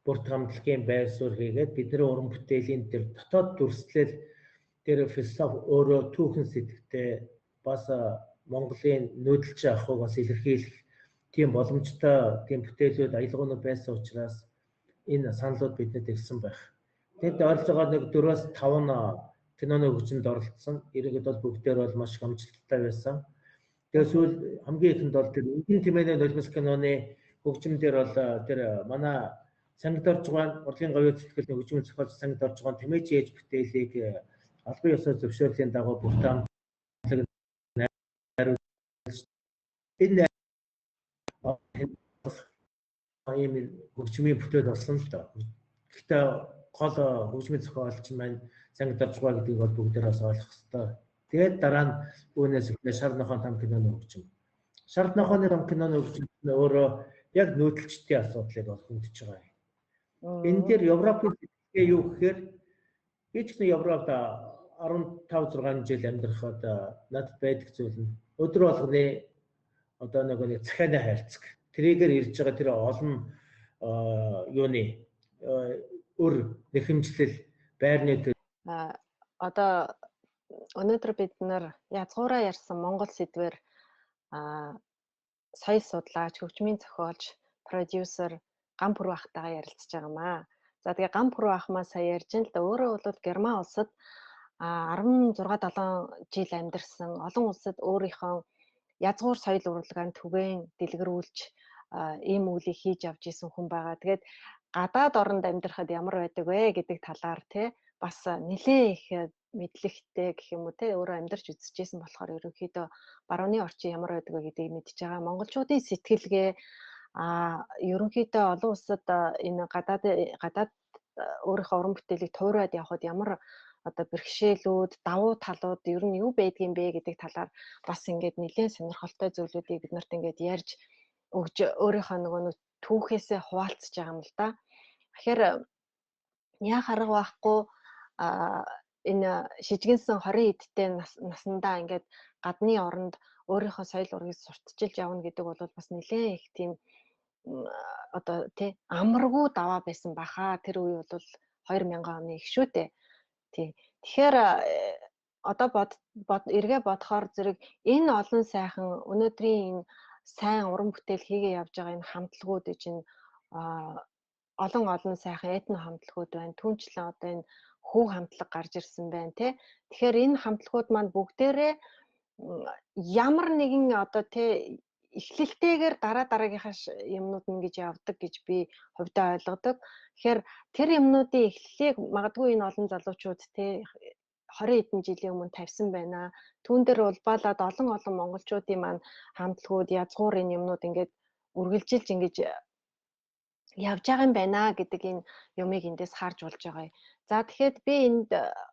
бүрт хамтлагийн байр суурь хийгээд бидний уран бүтээлийн тэр дотоод дүрслэл тэр философи өөрөө түүхэн сэтгэвтэй бас Монголын нүүдэлчин ахуйг бас илэрхийлэх тийм боломжтой тийм бүтээлүүд аялгуунууд байсан учраас энэ саналууд бидэнд ирсэн байх. Тэнд ойролцоогоор нэг 4-5 киноны хөгжинд оролцсон. Ерөнхийдөө бол бүгдээр бол маш их амжилттай байсан. Тэгээ сүүл хамгийн ихэнд бол тэр Энгийн тэмээний нулимс киноны хөгжим дээр бол тэр манай сангид орж байгаа урлагийн говийн зүтгэлийн хөгжмийн зохиолч сангид орж байгаа тэмээч ээж бүтээлийг албан ёсоор зөвшөөрлийн дагуу бүрт амтлаг найруулж энэ ийм хөгжмийн бүтээл болсон л доо. Гэхдээ гол хөгжмийн зохиолч маань сангид орж байгаа гэдгийг бол бүгдээр бас ойлгох ёстой. Тэгээд дараа нь үүнээс эхлээ шар нохойн там киноны хөгжим. Шар нохойн там киноны хөгжим нь өөрөө яг нүүдэлчдийн асуудлыг бол хөндөж байгаа юм. Энэ дээр Европын сэтгэлгээ юу гэхээр би ч гэсэн Европт 15 6 жил амьдрахад надад байдаг зүйл нь өдөр болгоны одоо нэг захианы хайрцаг. Тэрийгээр ирж байгаа тэр олон юуны өр нэхэмжлэл байрны тэр одоо өнөөдөр бид нар язгуураа ярьсан Монгол сэдвээр соёл судлаач, хөгжмийн зохиолч, продюсер Гам Пүрв ахтайгаа ярилцж байгаа маа. За тэгээ Гам Пүрв ах маа сая ярьж байна л да. Өөрөө бол Герман улсад 16 7 жил амьдарсан, олон улсад өөрийнхөө язгуур соёл урлагаар түгээн дэлгэрүүлж ийм үйлийг хийж авч исэн хүн байгаа. Тэгээд гадаад оронд амьдрахад ямар байдаг вэ гэдэг талаар те бас нэлээд их мэдлэгтэй гэх юм уу те өөрөө амьдарч үзчихсэн болохоор ерөнхийдөө барууны орчин ямар байдаг вэ гэдгийг мэдж байгаа. Монголчуудын сэтгэлгээ ерөнхийдөө олон улсад энэ гадаад өөрийнхөө уран бүтээлийг туурайд явхад ямар одоо бэрхшээлүүд, давуу талууд ер нь юу байдгийм бэ гэдэг талаар бас ингээд нэлээд сонирхолтой зүйлүүдийг бид нарт ингээд ярьж өгж өөрийнхөө нөгөө нэг түүхээсээ хуваалцж байгаа юм л да. Тэгэхээр яа харга байхгүй энэ шижгэнсэн 20 эдтэй насандаа ингээд гадны оронд өөрийнхөө соёл ургийг сурталчилж явна гэдэг бол бас нэлээд их тийм одоо тий амаргүй даваа байсан баха. Тэр үе бол 2000 оны их шүү дээ. Тий. Тэгэхээр одоо бод эргээ бодохоор зэрэг энэ олон сайхан өнөөдрийн энэ сайн уран бүтээл хийгээ явж байгаа энэ хамтлагууд чинь олон олон сайхан этно хамтлагууд байна. Түүнчлэн одоо энэ хүү хамтлаг гарч ирсэн байна тий. Тэгэхээр энэ хамтлагууд маань бүгдээрээ ямар нэгэн одоо тий эхлэлтэйгээр дараа дараагийнхаа юмнууд нь гэж явдаг гэж би хувьдаа ойлгодог. Тэгэхээр тэр юмнуудын эхлэлийг магадгүй энэ олон залуучууд тий 20 хэдэн жилийн өмнө тавьсан байна. Түүн дээр улбаалаад олон олон монголчуудын маань хамтлагууд язгуур энэ юмнууд ингээд үргэлжилж ингэж явж байгаа юм байна гэдэг энэ юмыг эндээс харж болж байгаа юм. За тэгэхээр би энд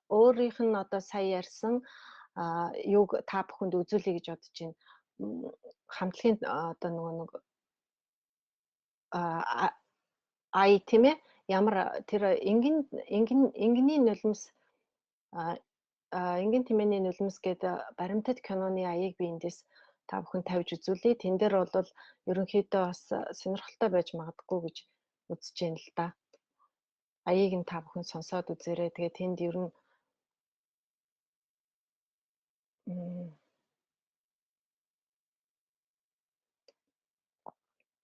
өөрийнх нь одоо сая ярьсан юуг та бүхэнд үзүүлье гэж бодож байна. Хамтлагийн одоо нөгөө нэг ай тийм ээ ямар тэр энгийн энгийн энгэний нулимс энгийн тэмээний нулимс гэдэг баримтат киноны аяыг би эндээс та бүхэн тавьж үзүүлье. Тэн дээр бол ерөнхийдөө бас сонирхолтой байж магадгүй гэж үзэж байна л да. Аяыг нь та бүхэн сонсоод үзээрэй. Тэгээ тэнд ер нь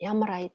ямар ая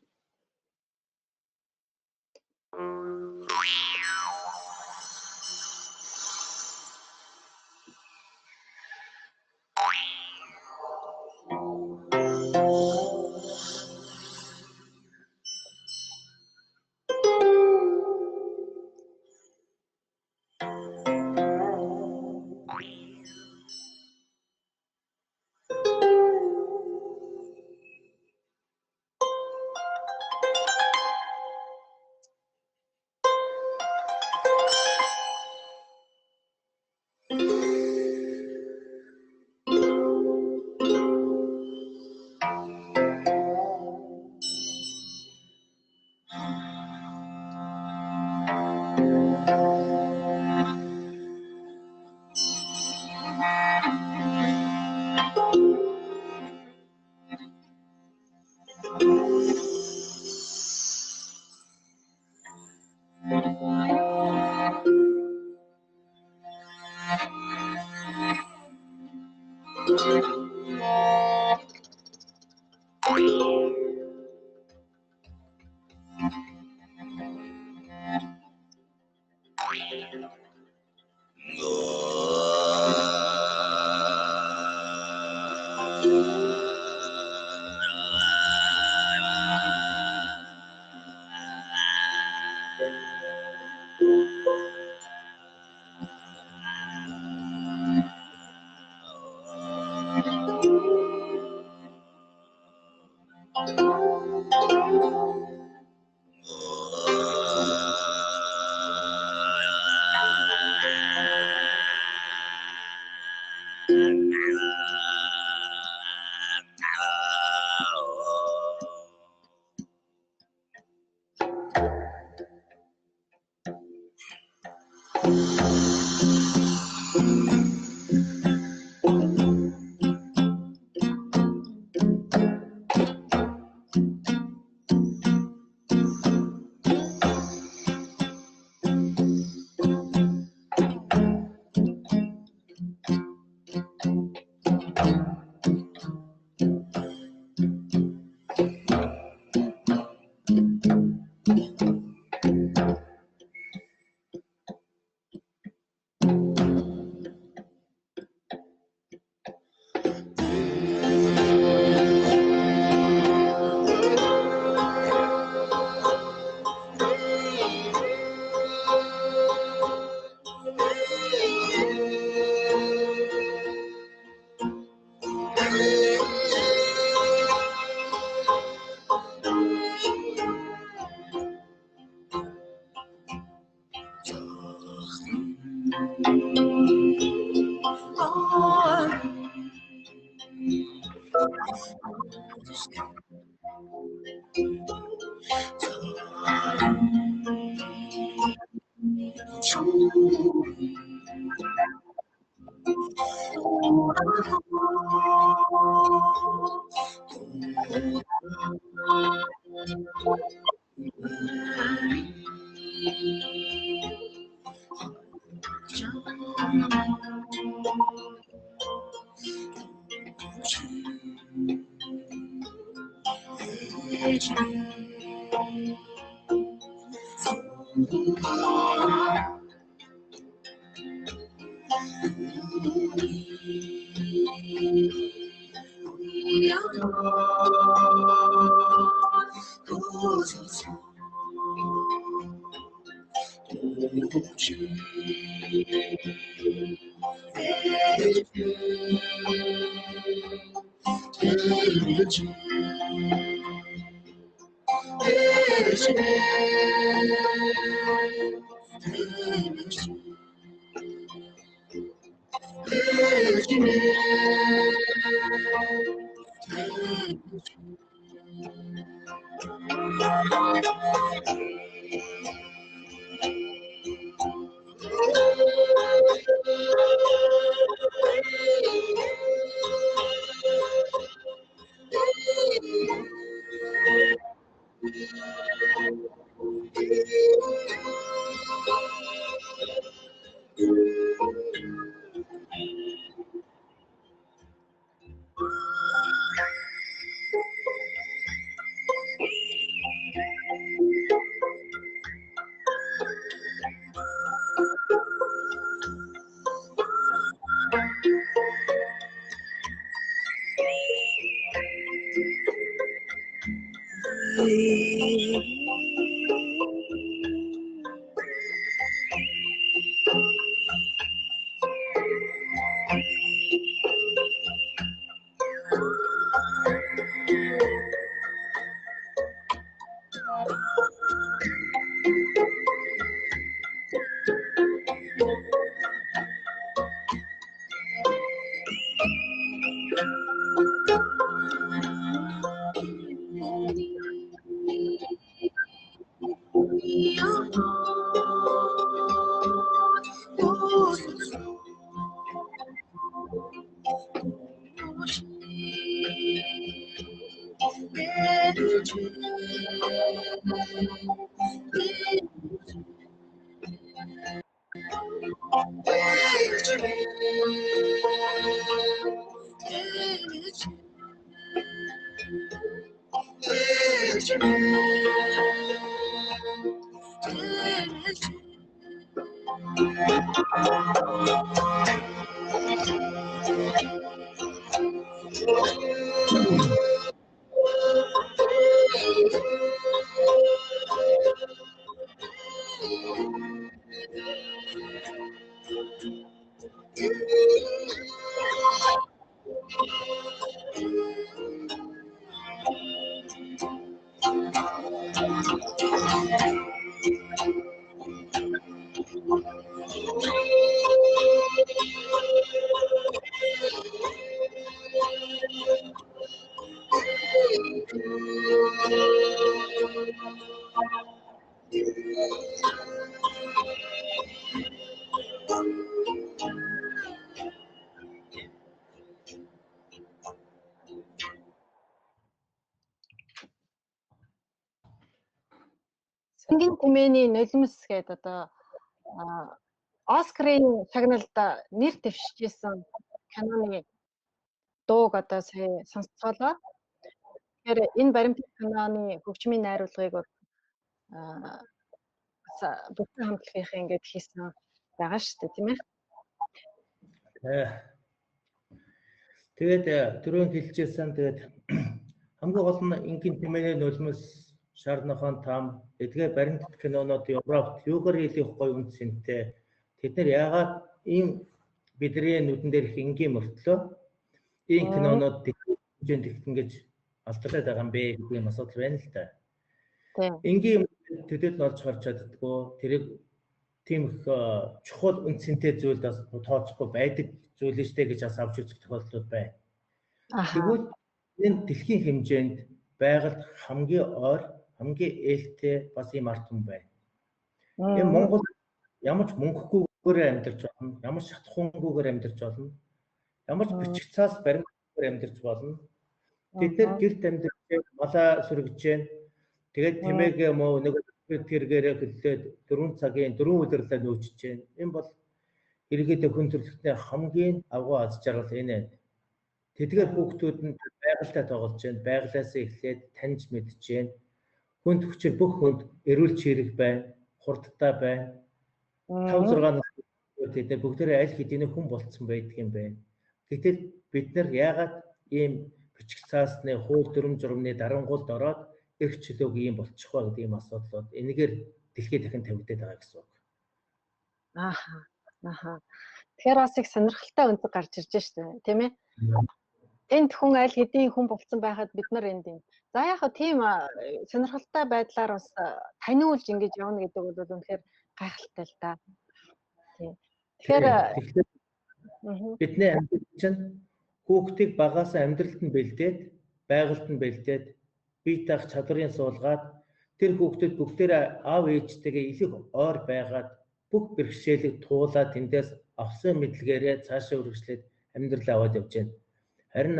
Энгийн тэмээний нулимс гэдэг одоо Оскарын шагналд нэр дэвшижсэн киноны дууг одоо сая сонсцоолоо. Тэгэхээр энэ баримтат киноны хөгжмийн найруулгыг бас бүтэн хамтлагийнхаа ингээд хийсэн байгаа шүү дээ, тийм ээ. Тэгээд түрүүн хэлжсэн, тэгээд хамгийн гол нь энгийн тэмээний нулимс, Шар нохойн там, эдгээр баримтат кинонууд Европт юугаар илүү гоё үн цэнтэй. Тэд нар яагаад ийм бидний нүдэн дээр их энгийн мөртлөө ийм кинонууд хэмжээнд их ингэж алдарлаад байгаа юм бэ гэдэг юм асуудал байна л да. Энгийн төдийл нь олж харж чаддаггүй. Тэрийг тийм их чухал үн цэнтэй зүйлд бас тооцохгүй байдаг зүйл нь штэ гэж бас авч үзэх тохиолдлууд байна. Тэгвэл энэ дэлхийн хэмжээнд байгальд хамгийн ойр, хамгийн ээлтэй бас ийм ард түмэн байна. Энэ Монгол ямар ч мөнгөгүйгээр амьдарч болно, ямар ч шатхуунгүйгээр амьдарч болно, ямар ч бичих цаас баримт амьдарч болно. Тэд нар гэрт амьдарч малаа сүргэж जैन. Тэгээд тэмээгээ мөө нэг тэргээрээ хөллөөд 4 цагийн 4 өдөрлөө нөөчж जैन. Энэ бол ерөнхийдөө хүн төрөлхтний хамгийн агуу аз жаргал энэ. Тэдгээр хүүхдүүд нь байгальтай тоглож जैन, байгалиасаа эхлээд таньж мэдж जैन. Хүнд хүчээр бүх хүнд эрүүл чирэг байна, хурдтай байна. 5 6 настай тэд нар бүгдээрээ аль хэдийн хүн болцсон байдаг юм байна. Гэтэл бид нар яагаад ийм бичиг цаасны хууль дүрм журмны дарангуйлд ороод эрх чөлөөг ийм болчих вэ гэдэг ийм асуудлууд энэгээр дэлхийд дахин тавигдаад байгаа гэсэн үг. Ааха. Аха. Тэгэхээр бас их сонирхолтой өнцөг гарч ирж штэ, тийм ээ? Тэнд хүн аль хэдийн хүн болцсон байхад бид нар энд юм. За яг хөө тийм сонирхолтой байдлаар бас таниулж ингэж явна гэдэг бол үнэхээр гайхалтай л да. Тийм. Тэгэхээр бидний амьдрал чинь хүүхдийг багаас амьдралд нь бэлдээд, байгальд нь бэлдээд, бие даах чадрын суулгаад тэр хүүхдүүд бүгдээрээ аав ээжтэйгээ илүү ойр байгаад бүх бэрхшээлийг туулаад тэндээс авсан мэдлэгээрээ цаашаа үргэлжлээд амьдрал аваад явж байна. Харин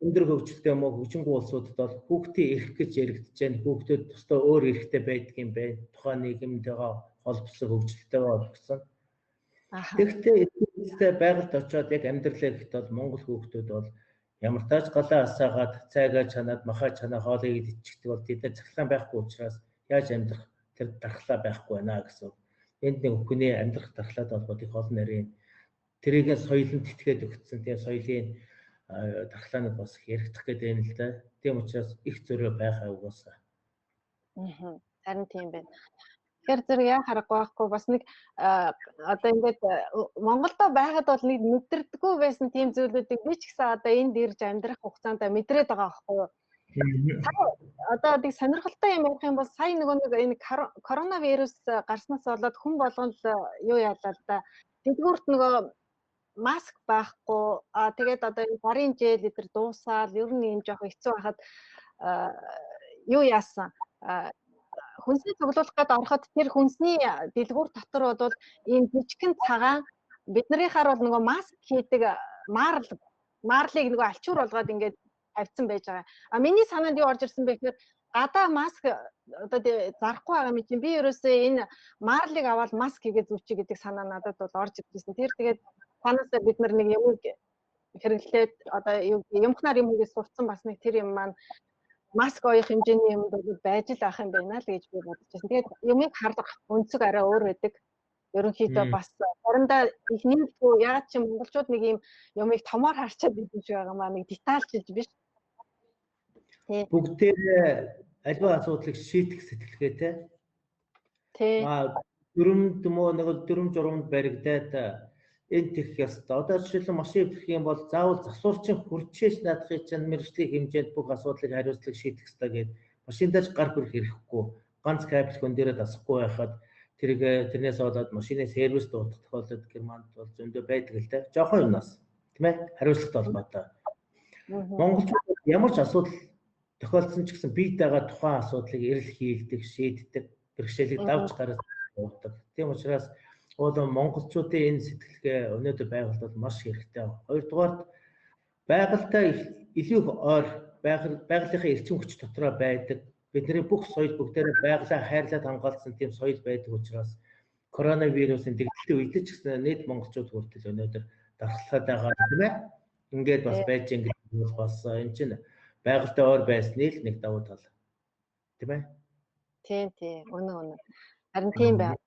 өндөр хөгжилтэй юм уу хөгжингүй улсуудад бол хүүхдийн эрх гэж яригдж байна. Хүүхдүүд тусдаа өөр эрхтэй байдаг юм байна. Тухайн нийгэмтэйгээ холбосон, хөгжилтэйгээ холбогдсон. Тэгэхдээ эцэстээ байгальд очиод яг амьдралаа гэхэд бол Монгол хүүхдүүд бол ямар тааж галаа асаагаад цайгаа чанаад махаа чанаа хоолыг идчихдэг бол тэд нар цахилгаан байхгүй учраас яаж амьдрах тэр дархлаа байхгүй байна гэсэн. Энд нэг хүний амьдрах дархлаатай холбоотой их олон нарийн тэрийг соёлон тэтгээд өгсөн тийм соёлын дархлаанууд бас яригдах гэдэг юм л да. Тийм учраас их зөрөө байх угаасаа. Харин тийм байна. Тэгэхээр зэрэг яа харахгүй байхгүй бас нэг одоо ингээд Монголдо байхад бол нэг мэдэрдэггүй байсан тийм зүйлүүдийг би ч гэсэн одоо энд ирж амьдрах хугацаанд мэдрээд байгаа байхгүй юу. Одоо нэг сонирхолтой юм ярих юм бол сая нөгөө нэг энэ коронавирус гарснаас болоод хүн болгон л юу яалаа л да. Дэлгүүрт нөгөө маск байхгүй, тэгээд одоо энэ гарын жел эдэр дуусаад ер нь юм жоох хэцүү байхад юу яасан? Хүнсний цуглуулах гээд ороход тэр хүнсний дэлгүүр дотор бол ийм жижигхэн цагаан биднийхаар бол нөгөө маск хийдэг марлыг нөгөө альчуур болгоод ингээд тавьсан байж байгаа. А миний санаанд юу орж ирсэн бэ гэхээр гадаа маск одоо зарахгүй байгаа юм чинь би ерөөсөө энэ марлыг аваад маск хийгээд зүвчий гэдэг санаа надад бол орж ирсэн. Тэр тэгээд танаасаа бид нар нэг юмыг хэрэглээд одоо юмхнаар юм хийгээд сурцсан бас нэг тэр юм маань маск оёх хэмжээний юм бол байж л байх юм байна л гэж би бодож байна. Тэгээд юмыг харах өнцөг арай өөр байдаг. Ерөнхийдөө бас заримдаа их нэмэлтгүй ягаад чи монголчууд нэг юм юмыг томоор харчаад идэв шиг байгаа маа нэг детальчилж биш. Тий. Бүгдээр альва асуудлыг шийдэх сэтгэлгээтэй. Тий. Дүрмд мөө нэг дүрм журманд баригдаад энэ тех ёстой. Одоо жишээлбэл машин эвдэх юм бол заавал засварчин хүрчээж наадахыг чинь мэргэжлийн хэмжээнд бүх асуудлыг хариуцлага шийдэх ёстой гээд машиндаж гар хүрэх хэрэггүй. Ганц кабель хүн дээрээ дасахгүй байхад тэрийг тэрнээс болоод машины сервис дуудах тохиолдол Германд бол зөндөө байдаг л дээ. Жохон юмнаас тийм ээ хариуцлагатай холбоотой. Монголчууд ямар ч асуудал тохиолдсон ч гэсэн бие дагаа тухайн асуудлыг эрэл хийлдэг, шийддэг, бэрхшээлийг давж гаргаж явдаг. Тийм учраас уул монголчуудын энэ сэтгэлгээ өнөөдөр байгальд бол маш хэрэгтэй. Хоёрдугаарт байгальтай илүү их ойр байгалийнхаа эрчим хүч дотроо байдаг. Бидний бүх соёл бүгдээрээ байгалаа хайрлаад хамгаалсан тийм соёл байдаг учраас коронавирусын дэгдэлтийн үед ч гэсэн нийт монголчууд хүртэл өнөөдөр дархлаад байгаа тийм ээ. Ингээд бас байж ингээд бол бас энэ чинь байгальтай ойр байсны л нэг давуу тал. Тийм ээ. Тийм тийм. Үнэн үнэн. Харин тийм байна.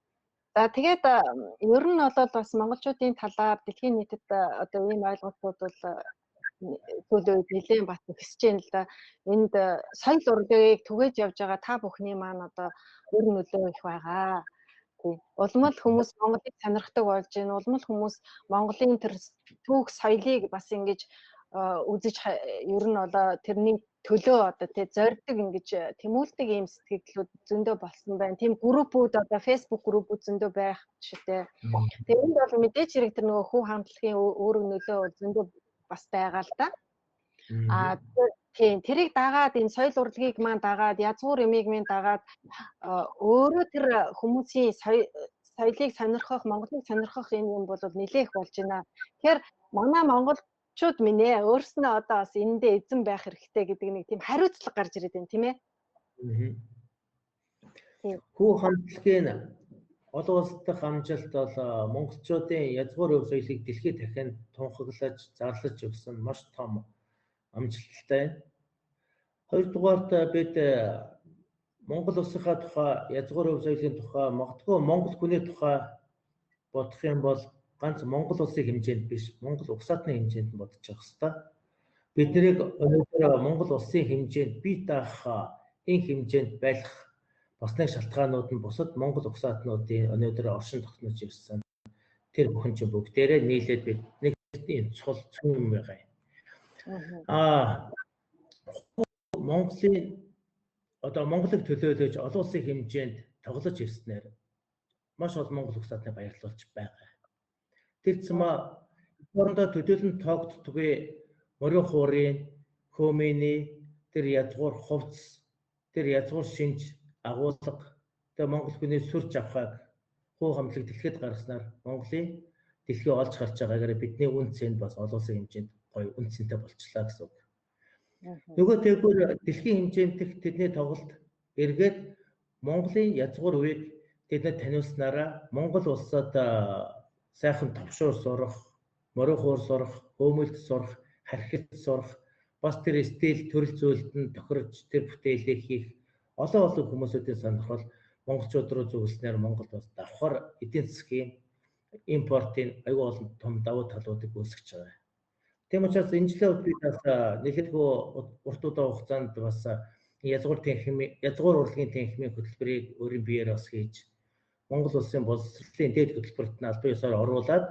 За тэгээд ер нь бол бас монголчуудын талаар дэлхийн нийтэд одоо ийм ойлголтууд бол сүүлийн үед нэлээд бат өсөж байна л да. Энд соёл урлагийг түгээж явж байгаа та бүхний маань одоо өр нөлөө их байгаа. Тийм. Улам л хүмүүс Монголыг сонирхдаг болж байна. Улам л хүмүүс Монголын тэр түүх соёлыг бас ингэж үзэж ер нь одоо тэрний төлөө одоо тий зорддог ингэж тэмүүлдэг ийм сэтгэлдлүүд зөндөө болсон байна. Тийм группүүд одоо Facebook группүүд зөндөө байх жишээтэй. Тэгээ энд бол мэдээч хэрэг тэр нөгөө хүү хамтлагийн үүрэг нөлөө зөндөө бас байгаа л да. Аа тийм тэрийг дагаад энэ соёл урлагийг маань дагаад язгуур юмыг минь дагаад өөрөө тэр хүмүүсийн соёлыг сонирхох, Монголыг сонирхох энэ юм бол нэлээх болж байна. Тэгэхээр манай Монгол монголчууд минь өөрснөө одоо бас энэндээ эзэн байх хэрэгтэй гэдэг нэг тийм хариуцлага гарч ирээд байна, тийм ээ. Хүү хамтлагийн олон улс дахь амжилт бол монголчуудын язгуур өв соёлыг дэлхийд дахин тунхаглаж, зарлаж өгсөн маш том амжилттай. Хоёрдугаарт бид Монгол улсынхаа тухай, язгуур өв соёлын тухай, магадгүй монгол хүний тухай бодох юм бол ганц Монгол улсын хэмжээнд биш, Монгол угсаатны хэмжээнд нь бодож явах ёстой. Бид нарыг өнөөдөр Монгол улсын хэмжээнд бие даах энэ хэмжээнд байх бас нэг шалтгаанууд нь бусад Монгол угсаатнуудын өнөөдөр оршин тогтнож ирсэн. Тэр бүхэн чинь бүгдээрээ нийлээд бид нэг ийм цул цөм юм байгаа юм. Монголын одоо Монголыг төлөөлөж олон улсын хэмжээнд тоглож ирснээр маш олон монгол угсаатныг баярлуулж байгаа. Тэр цэмаа орондоо төдийлөн тоогддоггүй морин хуурын, хөөмөний тэр язгуур хувцс, тэр язгуур шинж, агуулга, тэр монгол хүний сүр жавхааг хуу хамтлаг дэлхийд гаргаснаар Монголын дэлхий олж гарч байгаагаар бидний үн цэнд бас олон улсын хэмжээнд гоё үн цэнтэй болчлаа гэсэн үг. Нөгөө тэгвэр дэлхийн хэмжээнд тэдний тоглолт эргээд Монголын язгуур үеийг тэднэр таниулснараа Монгол улсад сайхан товшуур сурах, морин хуур сурах, хөөмөлт сурах, хархит сурах, бас тэр стил төрөл зүйлд нь тохирож тэр бүтээлийг хийх олон олон хүмүүсүүдийн сонирхол монголчууд руу зөвлөснээр Монголд бас давхар эдийн засгийн импортын аюул олон том давуу талуудыг үүсгэж байгаа. Тийм учраас энэ жилийн үед би бас нэлээдгүй урт удаан хугацаанд бас язгуур танхимын, язгуур урлагийн танхимын хөтөлбөрийг өөрийн биеэр бас хийж Монгол улсын боловсролын дээд хөтөлбөрт нь албан ёсоор оруулаад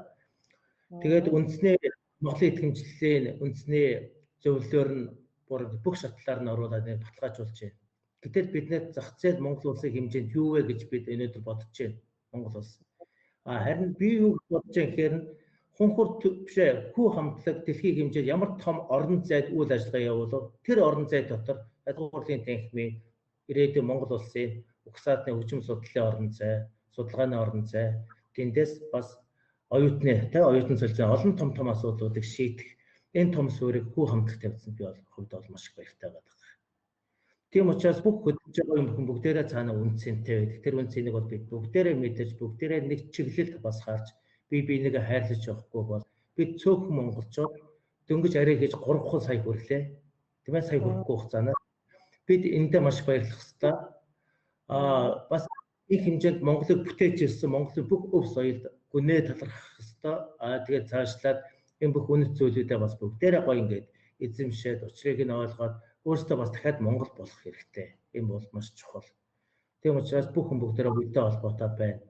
тэгээд үндэсний Монголын итгэмжлэлийн үндэсний зөвлөлөөр нь бүр бүх шатлалаар нь оруулаад нэг баталгаажуулж байна. Гэтэл бид нэр зах зээл Монгол улсын хэмжээнд юу вэ гэж бид өнөөдөр бодож байна. Монгол улс. Харин би юу гэж бодож байгаа гэхээр нь хунхур бишээ хүү хамтлаг дэлхийн хэмжээнд ямар том орон зайд үйл ажиллагаа явуулав, тэр орон зай дотор язгуурлын танхимын ирээдүйн Монгол улсын угсаатны хөгжим судлалын орон зай, судалгааны орон зай, тэндээс бас оюутны тэ оюутан солилцооны олон том том асуудлуудыг шийдэх энэ том суурийг хүү хамтлаг тавьсан би бол хувьд бол маш их баяртай байдаг. Тийм учраас бүх хөдөлж байгаа юм бүхэн бүгдээрээ цаана үн цэнтэй байдаг. Тэр үн цэнийг бол бид бүгдээрээ мэдэж, бүгдээрээ нэг чиглэлд бас харж бие биенийгээ хайрлаж явахгүй бол бид цөөхөн монголчууд дөнгөж арай хийж 3 сая хүрлээ. Тийм ээ, сая хүрэхгүй хугацаанаар бид эндээ маш баярлах ёстой. Бас их хэмжээнд Монголыг бүтээж ирсэн Монголын бүх өв соёлд гүнээ талархах ёстой. Тэгээд цаашлаад энэ бүх үнэт зүйлүүдээ бас бүгдээрээ гоё ингээд эзэмшээд учрыг нь ойлгоод өөрсдөө бас дахиад Монгол болох хэрэгтэй. Энэ бол маш чухал. Тийм учраас бүх хүн бүгдээрээ үедээ холбоотой байна.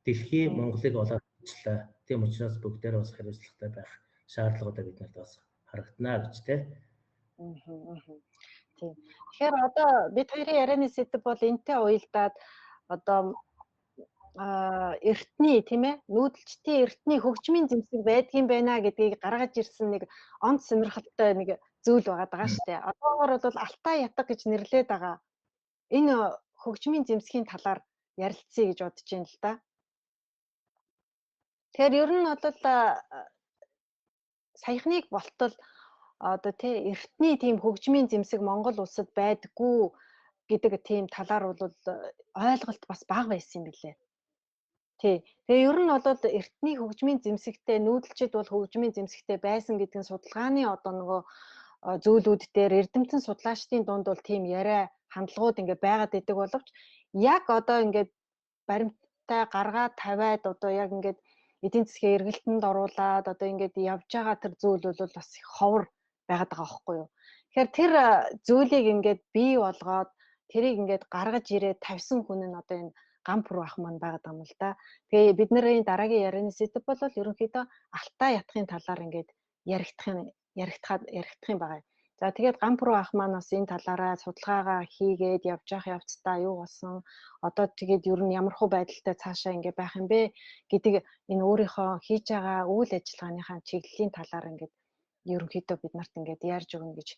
Дэлхий Монголыг олоод авчлаа. Тийм учраас бүгдээрээ бас хариуцлагатай байх шаардлагатай биднэрт бас харагдана гэж тэ. Тийм. Тэгэхээр одоо бид хоёрын ярианы сэдэв бол энтэй уялдаад одоо эртний тийм ээ нүүдэлчдийн эртний хөгжмийн зэмсэг байдгийн байна гэдгийг гаргаж ирсэн нэг онц сонирхолтой нэг зүйл байгаа даа шүү дээ. Одоогор бол Алтай ятга гэж нэрлээд байгаа. Энэ хөгжмийн зэмсгийн талаар ярилцъя гэж бодож байна л да. Тэгэхээр ер нь бол саяхныг болтол одоо тий эртний тийм хөгжмийн зэмсэг Монгол улсад байдаггүй гэдэг тийм талаар бол ойлголт бас бага байсан юм билээ. Тий. Тэгээ ер нь бол эртний хөгжмийн зэмсэгтэй нүүдэлчид бол хөгжмийн зэмсэгтэй байсан гэдэг нь судалгааны одоо нөгөө зүйлүүд дээр эрдэмтэн судлаачдын дунд бол тийм яриа хандлагууд ингээ байгаад идэг боловч яг одоо ингээд баримттай гаргаад тавиад одоо яг ингээд эдийн засгийн эргэлтэнд оруулаад одоо ингээд явж байгаа тэр зүйл бол бас их ховор байгаад байгаа байхгүй юу. Тэгэхээр тэр зүйлийг ингээд бий болгоод тэрийг ингээд гаргаж ирээд тавьсан хүн нь одоо энэ Гампүр ах маань байгаад байгаа юм л да. Тэгээ бид нарын дараагийн ярианы сэдэв бол ерөнхийдөө Алтай ятгахын талаар ингээд яригдах юм байгаа. За тэгээд Гампүр ах маань бас энэ талаараа судалгаагаа хийгээд явж явах явцдаа юу болсон, одоо тэгээд ер нь ямар хуу байдалтай цаашаа ингээд байх юм бэ гэдэг энэ өөрийнхөө хийж байгаа үйл ажиллагааныхаа чиглэлийн талаар ингээд ерөнхийдөө бид нарт ингээд ярьж өгнө гэж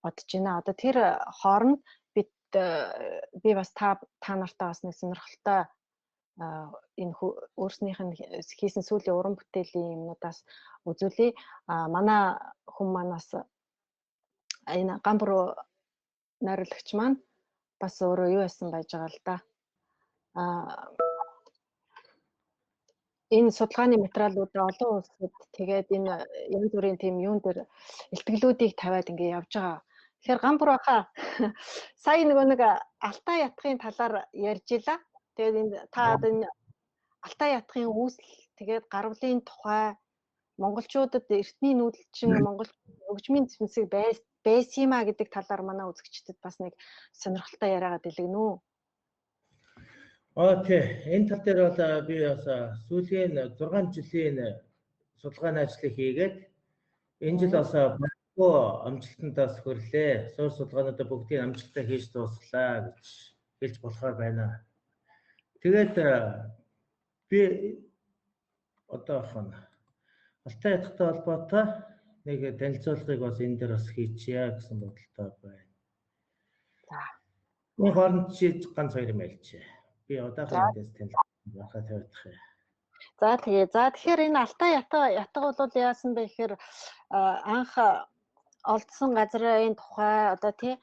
бодож байна. Одоо тэр хооронд би бас та нартай бас нэг сонирхолтой Энэ өөрснийх нь хийсэн сүүлийн уран бүтээлийн юмнуудаас үзүүлье. Манай хүн манаас энэ Гамбуруу найруулагч маань бас өөрөө юу яасан байж байгаа л да. Энэ судалгааны материалуудаа олон улсад тэгээд энэ янз бүрийн тийм юун дээр илтгэлүүдийг тавиад ингээ явж байгаа. Тэгэхээр Гамбуруу хаа сая нөгөө нэг Алтай ятгын талаар ярьж илаа. Тэгээд энэ та одоо энэ Алтай ятгын үүсэл тэгээд гарвлын тухай монголчуудад эртний нүүдэлчин монгол хөгжмийн зэмсэг байсан юм а гэдэг талаар манай үзэгчдэд бас нэг сонирхолтой яриагаа дэлгэнэ үү? Тий. Энэ тал дээр бол би бас сүүлийн 6 жилийн судалгааны ажлыг хийгээд энэ жил бас магадгүй амжилтандаас хөрлөө. Суурь судалгаануудаа бүгдийг амжилттай хийж дуусглаа гэж хэлж болохоор байна. Тэгээд би одоохоно Алтай ятгатай холбоотой нэг танилцуулгыг бас энэ дээр бас хийчихье гэсэн бодолтой байна. За. Энэ хооронд чи ганц хоёр юм ярьчих. Би одоохоно эндээс танилцуулга тавиадах юм. За тэгээ. За тэгэхээр энэ Алтай ятга бол яасан бэ гэхээр анх олдсон газрын тухай одоо тий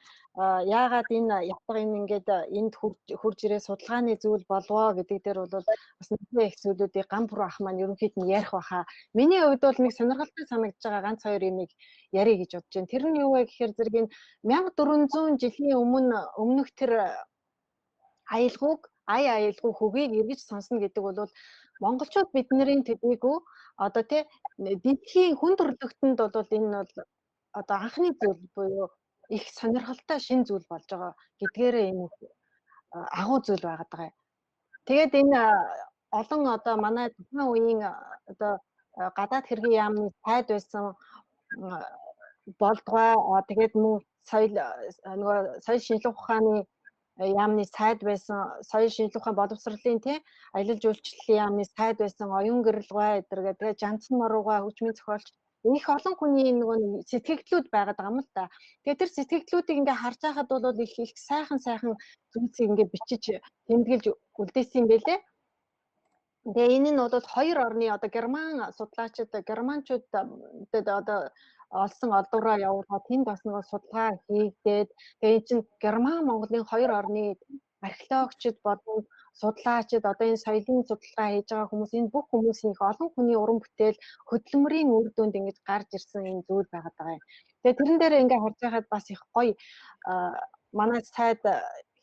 яагаад энэ ятга энэ ингээд энд хурж ирээ судалгааны зүйл болвоо гэдэг дээр бол бас нэгэн их зүйлүүдийг Гамбуруу ах маань ерөнхийд нь ярих баха. Миний хувьд бол нэг сонирхолтой санагдж байгаа ганц хоёр юмыг ярих гэж бодож байна. Тэр нь юу вэ гэхээр зэрэг энэ 1400 жилийн өмнөх тэр аялгауг аялгау хөгийг эргэж сонсно гэдэг бол монголчууд бидний төдийгүй одоо тий дэлхийн хүн төрөлхтөнд бол энэ бол одоо анхны зүйл буюу их сонирхолтой шинэ зүйл болж байгаа гэдгээрээ энэ агуу зүйл байгаад байгаа юм. Тэгээд энэ олон одоо манай тухайн үеийн одоо гадаад хэргийн яамны сайд байсан болдгой тэгээд мөн соёл нөгөө соёл шинжилгээ ухааны яамны сайд байсан, соёл шинжилгээ ухаан боловсролын тий аялал жуулчлалын яамны сайд байсан оюун гэрэлгай эдэргээ тэгээд Жанцсан Морууга хөгжмийн зохиолч их олон хүний нөгөө сэтгэгдлүүд байгаад байгаа юм л да. Тэгээд тэр сэтгэгдлүүдийг ингээ харж байхад бол их их сайхан зүйлсийг ингээ бичиж тэмдэглэж үлдээсэн юм байлээ. Тэгээ энэ нь бол хоёр орны одоо герман судлаачид германчууд одоо олсон олдвроо явуулаад тэнд бас нөгөө судалгаа хийгдээд тэгээ энэ чинь герман Монголын хоёр орны археологчид болон судлаачид одоо энэ соёлын судалгаа хийж байгаа хүмүүс энэ бүх хүмүүсийн их олон хүний уран бүтээл хөдөлмөрийн үр дүнд ингэж гарч ирсэн энэ зүйл байгаад байгаа юм. Тэгээ тэрэн дээр ингээ харж байхад бас их гоё манай сайд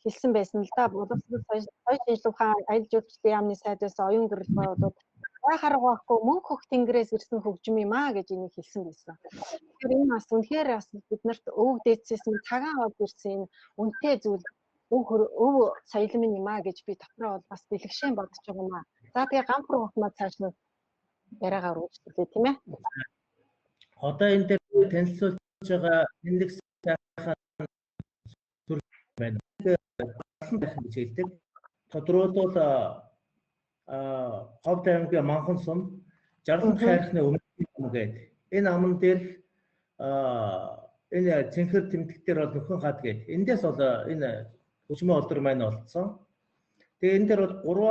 хэлсэн байсан л да. Боловсрол соёл шинжилгээ ухаан аялал жуулчлалын яамны сайд байсан оюун гэрэлгой бол гай харга байхгүй мөнх хөх тэнгэрээс ирсэн хөгжим юм а гэж энийг хэлсэн байсан. Тэгэхээр энэ бас үнэхээр бас биднэрт өвөг дээдсээс нь цагаан од ирсэн энэ үнэтэй зүйл өв соёл минь юм а гэж би дотроо бол бас бэлгшээн бодож байгаа юм а. За тэгээ Гамбуруу хатмаа цааш нь яриагаа өргөжлөө тийм ээ. Одоо энэ дээр танилцуулж байгаа тэмдэг сайхан зүрх байна. Балан гэж хэлдэг. Тодруулбал Ховд аймгийн Манхан сум Жарлан хайрхны өмнө ам гэдэг. Энэ аман дээр энэ цэнхэр тэмдэг дээр бол нөхөн хад гэдэг. Эндээс бол энэ хөгжмийн олдор маань олдсон. Тэгээ энэ дээр бол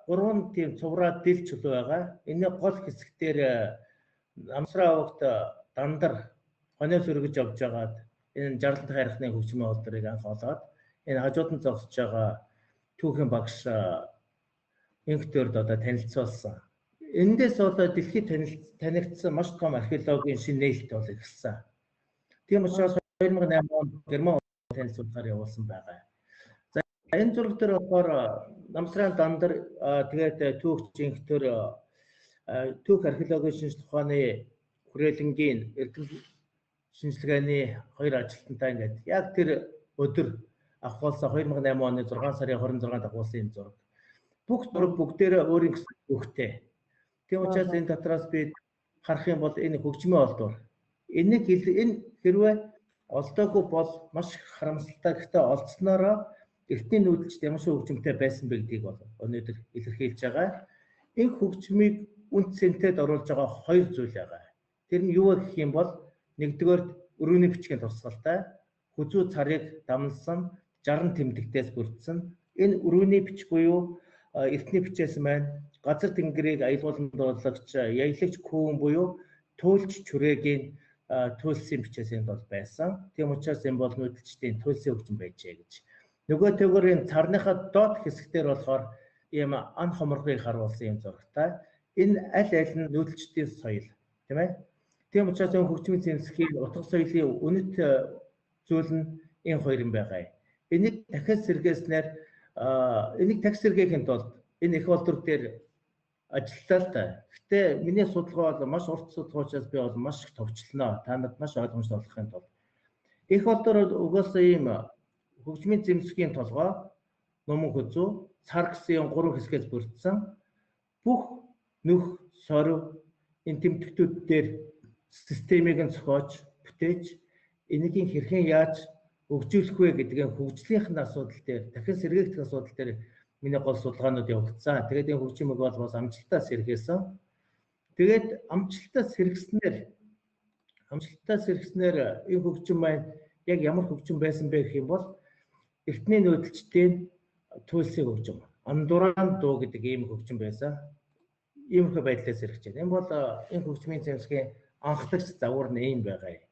гурван тийм цувраа дэл чулуу байгаа. Энэ гол хэсэг дээр Намсраа овогт дандар хониос өргөж явж байгаад энэ Жарлан хайрхны хөгжмийн олдорыг анх олоод энэ хажууд нь зогсож байгаа түүхийн багш инхтөрд одоо танилцуулсан. Эндээс бол дэлхийд танигдсан маш том археологийн шинэ нээлт бол эхэлсэн. Тийм учраас 2008 онд герман танилцуулгаар явуулсан байгаа. За энэ зураг дээр болохоор Намсрын дандар тэгээд түүхч инхтөр түүх археологийн шинжилгээ ухааны хүрээлэнгийн эрдэм шинжилгээний хоёр ажилтнтай ингээд яг тэр өдөр авахулсан 2008 оны 6 сарын 26-нд авахулсан юм зураг. Бүх зураг бүгдээрээ өөрийн гэсэн өгтэй. Тийм учраас энэ дотроос би харах юм бол энэ хөгжмийн олдвор. Энийг энэ хэрвээ олдоогүй бол маш харамсалтай. Гэхдээ олдсноороо эртний нүүдэлчд ямар шиг хөгжимтэй байсан бэ гэдгийг бол өнөөдөр илэрхийлж байгаа. Энэ хөгжмийг үн цэнтэд оруулж байгаа хоёр зүйл байгаа. Тэр нь юу вэ гэх юм бол нэгдүгээр өрөөний бичгийн турсгалтай хүзүү царыг дамнасан 60 тэмдэгтээс бүрдсэн. Энэ өрөөний бичиг буюу эртний бичээс маань газар тэнгэрийг аялгуулан дуулагч яйлагч күүн буюу туйлч чүрэгийн туйлсын бичээс энд бол байсан. Тийм учраас энэ бол нүүдэлчдийн туйлсын хөгжим байжээ гэж. Нөгөө төгөр энэ царныхаа доод хэсэг дээр болохоор ийм ан хоморгыг харуулсан юм зурагтай. Энэ аль аль нь нүүдэлчдийн соёл, тийм ээ. Тийм учраас энэ хөгжмийн зэмсгийн утга соёлын үнэт зүйл нь энэ хоёр юм байгаа. Энийг дахиад сэргээснээр энийг дахь сэргээхийн тулд энэ их олдор дээр ажиллалаа л та. Гэтэ миний судалгаа бол маш урт судалгаа учраас би бол маш их товчлоно. Та нарт маш ойлгомжтой болохын тулд. Их олдор угаасаа ийм хөгжмийн зэмсгийн толгой, нуман хүзүү, цар гэсэн гурван хэсгээс бүрдсэн. Бүх нүх, сорив энэ тэмдэгтүүд дээр системийг нь зохиож, бүтээж, энийг хэрхэн яаж хөгжүүлэх вэ гэдгийн хөгжлийнх нь асуудал дээр, дахин сэргээгдэх асуудал дээр миний гол судалгаанууд явагдсан. Тэгээд энэ хөгжмийг бол бас амжилттай сэргээсэн. Тэгээд амжилттай сэргэснээр энэ хөгжим маань яг ямар хөгжим байсан бэ гэх юм бол эртний нүүдэлчдийн туйлсын хөгжим, андураан дуу гэдэг ийм хөгжим байсан. Иймэрхүү байдлаар сэргэж байна. Энэ бол энэ хөгжмийн зэмсгийн анхдагч загвар нь ийм байгаа юм.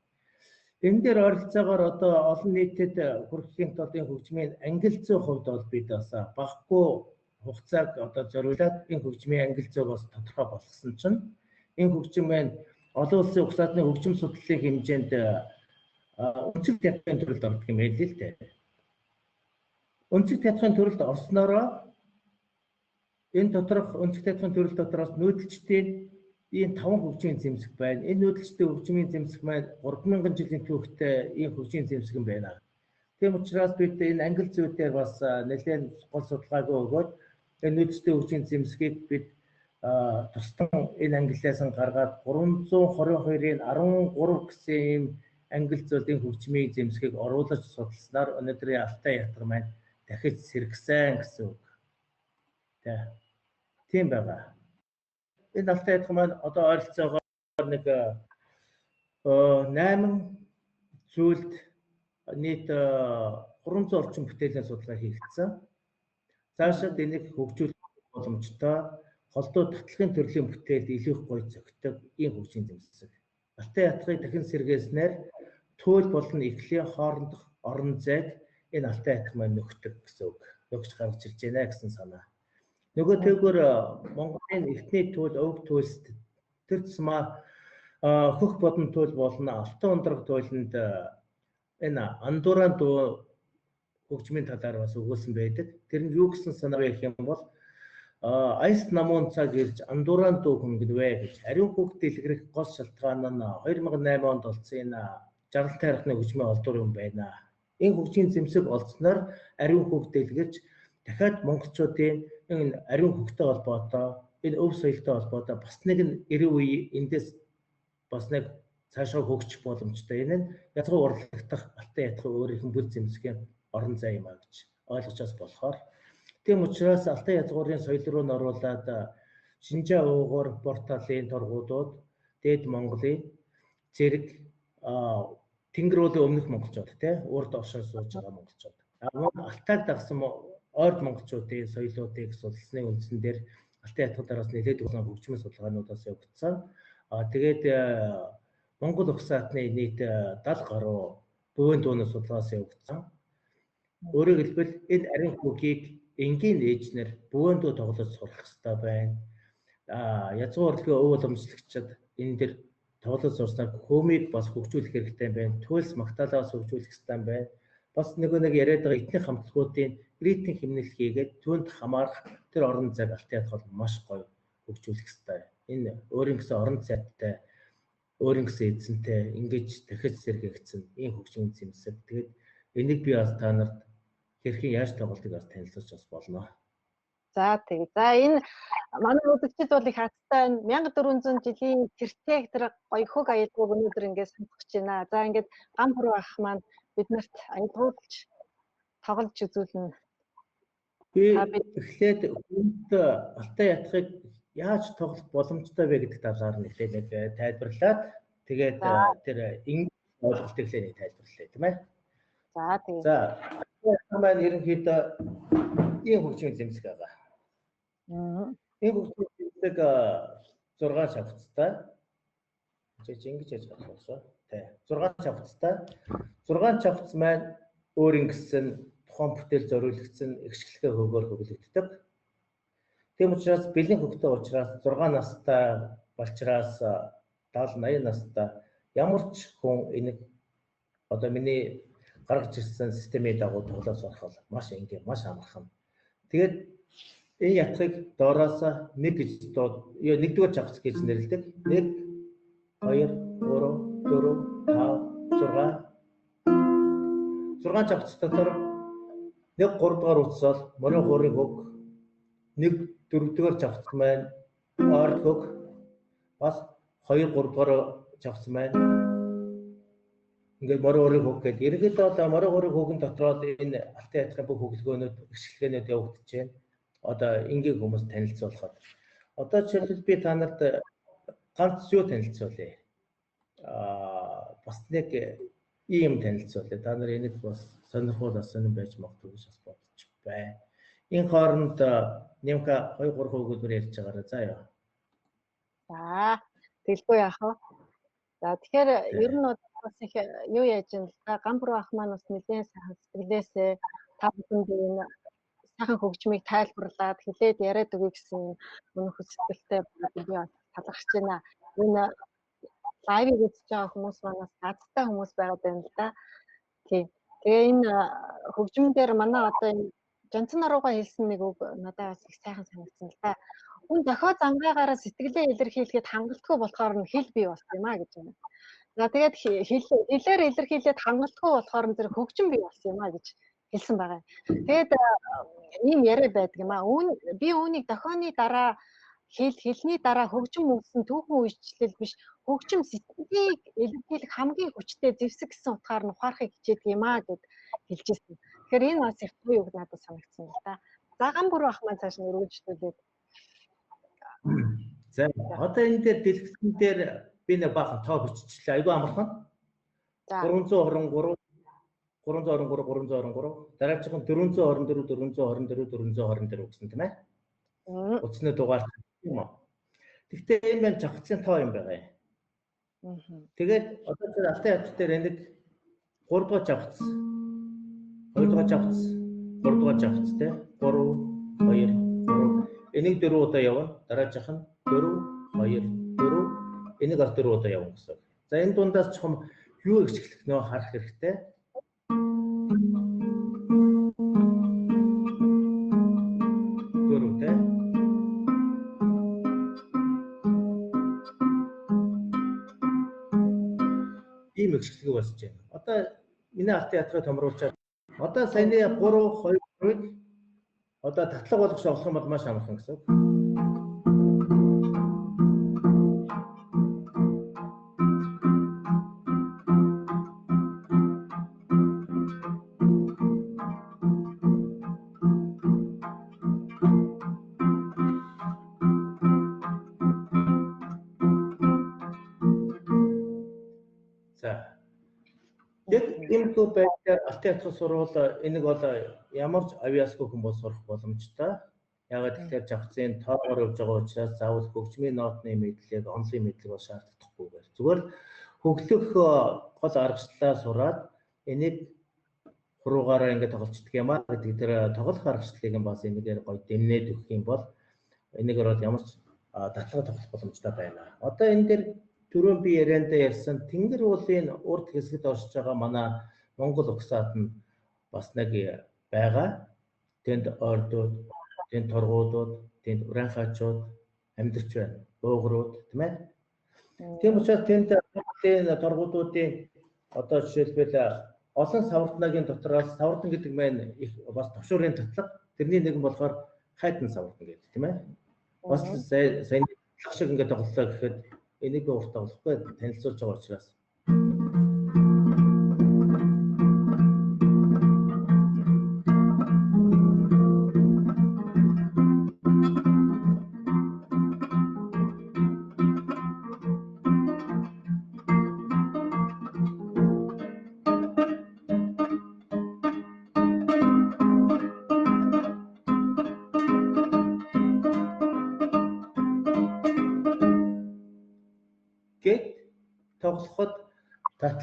Энэ дээр ойролцоогоор одоо олон нийтэд хүрэхийн тулд энэ хөгжмийн ангил зүйн хувьд бол бид бас багагүй хугацааг одоо зориулаад энэ хөгжмийн ангил зүй бас тодорхой болгосон чинь энэ хөгжим маань олон улсын угсаатны хөгжим судлалын хэмжээнд өнцөг театрын төрөлд ордог юм байл л дээ. Өнцөг театрын төрөлд орсноороо энэ доторх өнцөг театрын төрөл дотроос нүүдэлчдийн ийм 5 хөгжмийн зэмсэг байна. Энэ нүүдэлчдийн хөгжмийн зэмсэг маань 3000 жилийн түүхтэй ийм хөгжмийн зэмсэг юм байна. Тийм учраас бид энэ англи зүй дээр бас нэлээд гол судалгааг өгөөд энэ нүүдэлчдийн хөгжмийн зэмсгийг бид тусдан энэ англиас нь гаргаад 322-ын 13 гэсэн ийм англи зүйлийн хөгжмийн зэмсгийг оруулаж судалснаар өнөөдрийн Алтай ятар маань дахиж сэргсэн гэсэн үг. Тийм байгаа. Энэ Алтай ятар маань одоо ойролцоогоор нэг 8 зүйлд нийт 300 орчим бүтээлийн судалгаа хийгдсэн. Цаашид энийг хөгжүүлэх боломжтой холдоо татлагын төрлийн бүтээлд илүү их гоё зөгтөг ийм хөгжлийн зэмсэг. Алтай ятгыг дахин сэргээснээр туйл болон эхлийн хоорондох орон зайд энэ Алтай ятг маань нөхдөг гэсэн үг. Нөхж гарч ирж байна гэсэн санаа. Нөгөө тэгвэр Монголын эртний туйл, өвөг туйлст тэр тусмаа хөх бодон туйл болон алтан ундраг туйланд энэ андууран дуу хөгжмийн талаар бас өгүүлсэн байдаг. Тэр нь юу гэсэн санаа вэ гэх юм бол айс намуун цаг ирж андууран дуу хөнгөнвэ гэж. Ариун хүүхд дэлгэрэх гол шалтгаан нь 2008 онд олдсон энэ жаргал тайрхны хөгжмийн олдвор юм байна. Энэ хөгжмийн зэмсэг олдсноор ариун хүүхд дэлгэрч дахиад монголчуудын энэ ариун хөхтэй холбоотой, энэ өв соёлтой холбоотой бас нэг нь 90 үе эндээс бас нэг цаашаа хөгжих боломжтой. Энэ нь язгуу урлагтах Алтай ятгах өөрийнх нь бүл зэмсгийн орон зай юм а гэж ойлгочоос болохоор. Тийм учраас Алтай язгуурын соёл руу н оруулаад Шинжаа уугуур порталын торгуудууд, дээд Монголын зэрэг Тэнгэр уулын өмнөх монголчууд тий урд оршин сууж байгаа монголчууд. Алтайг дагсан ойрд монголчуудын соёлоодыг судалсны үндсэн дээр Алтай ятгахаас нэлээд олон хөгжмийн судалгаануудаас явагдсан. Тэгээд Монгол угсаатны нийт 70 гаруй бөөн дууны судалгаас явагдсан. Өөрөөр хэлбэл энэ ариун хүүгийг энгийн ээжнэр бөөн дуу тоглож сурах хэрэгтэй байна. Язгуу урлагийн өв уламжлагчид энэ дэр тоглож сурснаар хөөмийг бас хөгжүүлэх хэрэгтэй байна. Туйлс магтаалаас хөгжүүлэх хэрэгтэй байна. Бас нөгөө нэг яриад байгаа этник хамтлагуудын ритм хэмнэл хийгээд түүнд хамаарах тэр орон зайг Алтай ятгах бол маш гоё хөгжүүлэх хэрэгтэй. Энэ өөрийн гэсэн орон зайтай, өөрийн гэсэн эзэнтэй ингэж дахиж сэргээгдсэн ийм хөгжмийн зэмсэг. Тэгээд энийг би бас та нарт хэрхэн яаж тоглолтыг бас танилцуулж бас болно. За тэг. За энэ манай үзэгчид бол их азтай байна. 1400 жилийн тэртээх тэр гоё хөг аялгауг өнөөдөр ингээд сонсох гэж байна. За ингээд гам хүрүү ах маань биднэрт аялгуулж тоглож үзүүлнэ. Би эхлээд хүнд Алтай ятгахыг яаж тоглох боломжтой вэ гэдэг талаар нэлээд нэг тайлбарлаад тэгээд тэр энгийн ойлголтыг нэг тайлбарлая тийм ээ. За тийм. За Алтай ятгах маань ерөнхийдөө ийм хөгжмийн зэмсэг байгаа. Энэ хөгжмийг 6 шавхцтай. Чич ингэж яаж болох вэ? Тэ. 6 шавхцтай. 6 шавхц маань өөр ингэсэн тухайн бүтээл зориулагдсан эгшгэлгээ хөөгөр хөглөгддөг. Тийм учраас бэлэн хөгтэй учраас 6 настай балчраас 70 80 настай ямар ч хүн энийг одоо миний гаргаж ирсэн системийн дагуу тоглож сурах бол маш энгийн, маш амархан. Тэгээд энэ ятгыг доороос 1 гэж нэгдүгээр чавц гэж нэрлэдэг. 1 2 3 4 5 6 6 чавц дотор 1 3 дугаар утас бол морин хуурын хөг, 1 4 дугаар чавц маань ойрд хөг, бас 2 3 дугаар чавц маань ингээд морин хуурын хөг гэдэг. Ерөнхийдөө бол морин хуурын хөгөн дотроо энэ алтан ятгын бүх хөглөгөөнүүд, эгшгэлгээнүүд явагдаж байна. Одоо энгийн хүмүүс танилцуулахад. Одоо жишээлбэл би та нарт ганц юу танилцуулъя. Бас нэг ийм танилцуулъя. Та нар энийг бас сонирхол бас сонирн байж магадгүй гэж бас бодож байна. Энэ хооронд нэмка 2 3 өгүүлбэр ярьж байгаарай. За яа. За, тэгэлгүй яах вэ? За, тэгэхээр ер нь бас их юу яаж юм л да. Гамбар ах маань бас нэлээд сайхан сэтгэлээсээ та бүхэнд энэ сайхан хөгжмийг тайлбарлаад хэлээд яриад өгье гэсэн үнэн хүсэлттэй би талархаж байна. Энэ лайвыг үзэж байгаа хүмүүс манаас газтай хүмүүс байгаад байна л да. Тийм. Тэгээ энэ хөгжмөн дээр манай одоо энэ Жонсон Нарууга хэлсэн нэг үг надад бас их сайхан санагдсан л да. Хүн дохио зангаагаараа сэтгэлээ илэрхийлэхэд хангалтгүй болохоор нь хэл бий болсон юм а гэж байна. За тэгээд хэлээр илэрхийлээд хангалтгүй болохоор нь зэрэг хөгжим бий болсон юм а гэж хэлсэн байгаа. Тэгээд ийм яриа байдаг юм а. Би үүнийг дохионы дараа хэлний дараа хөгжим үүссэн түүхэн үйлчлэл биш, хөгжим сэтгэлийг илэрхийлэх хамгийн хүчтэй зэвсэг гэсэн утгаар нь ухаарахыг хичээдэг юм а гэд хэлж ирсэн. Тэгэхээр энэ бас их гоё үг надад санагдсан л да. За гам бүр ах маань цааш нь өргөжлүүлээд. За одоо энэ дээр дэлгэцэн дээр би нэг баахан тоо биччихлээ. Айгүй амархан. 323 323 323 дараачих нь 424 424 424 гэсэн тийм ээ. Утасны дугаар юм уу? Гэхдээ энэ маань чавцын тоо юм байгаа юм. Тэгээд одоо тэр алтан ятг дээр нэг 3 дугаар чавц, 2 дугаар чавц, 3 дугаар чавц тий 3 2 3 энийг 4 удаа явна. Дараачих нь 4 2 4 энийг бас 4 удаа явна гэсэн. За энэ дундаас чухам юу ихчлэх нөө харах хэрэгтэй. Дөрөв тий. Ийм ихчлэг болж байна. Одоо миний алтан ятгыг томруулчаад одоо саяны 3 2 3-ыг одоо татлага болгож олох юм бол маш амархан гэсэн. За. Яг иймэрхүү байдлаар алтан ятгах сурвал энийг бол ямар ч авиасгүй хүн бол сурах боломжтой. Яагаад гэхээр жавцын тоогоор явж байгаа учраас заавал хөгжмийн нотны мэдлэг, онлын мэдлэг бол шаардлагадахгүйгээр. Зүгээр хөглөх гол аргачлалаа сураад энийг хуруугаараа ингээд тоглолцдог юм а гэдэг тэр тоглох аргачлалыг нь бас энэгээр гоё дэмнээд өгөх юм бол энэгээр бол ямар ч татлага тоглох боломжтой байна. Одоо энэ дээр түрүүн би яриандаа ярьсан Тэнгэр уулын урд хэсэгт оршиж байгаа манай Монгол угсаад нь бас нэг байгаа. Тэнд ордууд, тэнд торгуудууд, тэнд ураанхаачууд амьдарч байна. Буугрууд тийм ээ. Тийм учраас тэнд Монголын торгуудуудын одоо жишээлбэл олон савртнагийн дотроос савртан гэдэг маань их бас товшуурын татлага. Тэрний нэгэн болохоор хайтан савртан гэдэг тийм ээ. Бас сайн татлага шиг ингээд тоглолоо гэхэд энийг би урт тоглохгүй танилцуулж байгаа учраас.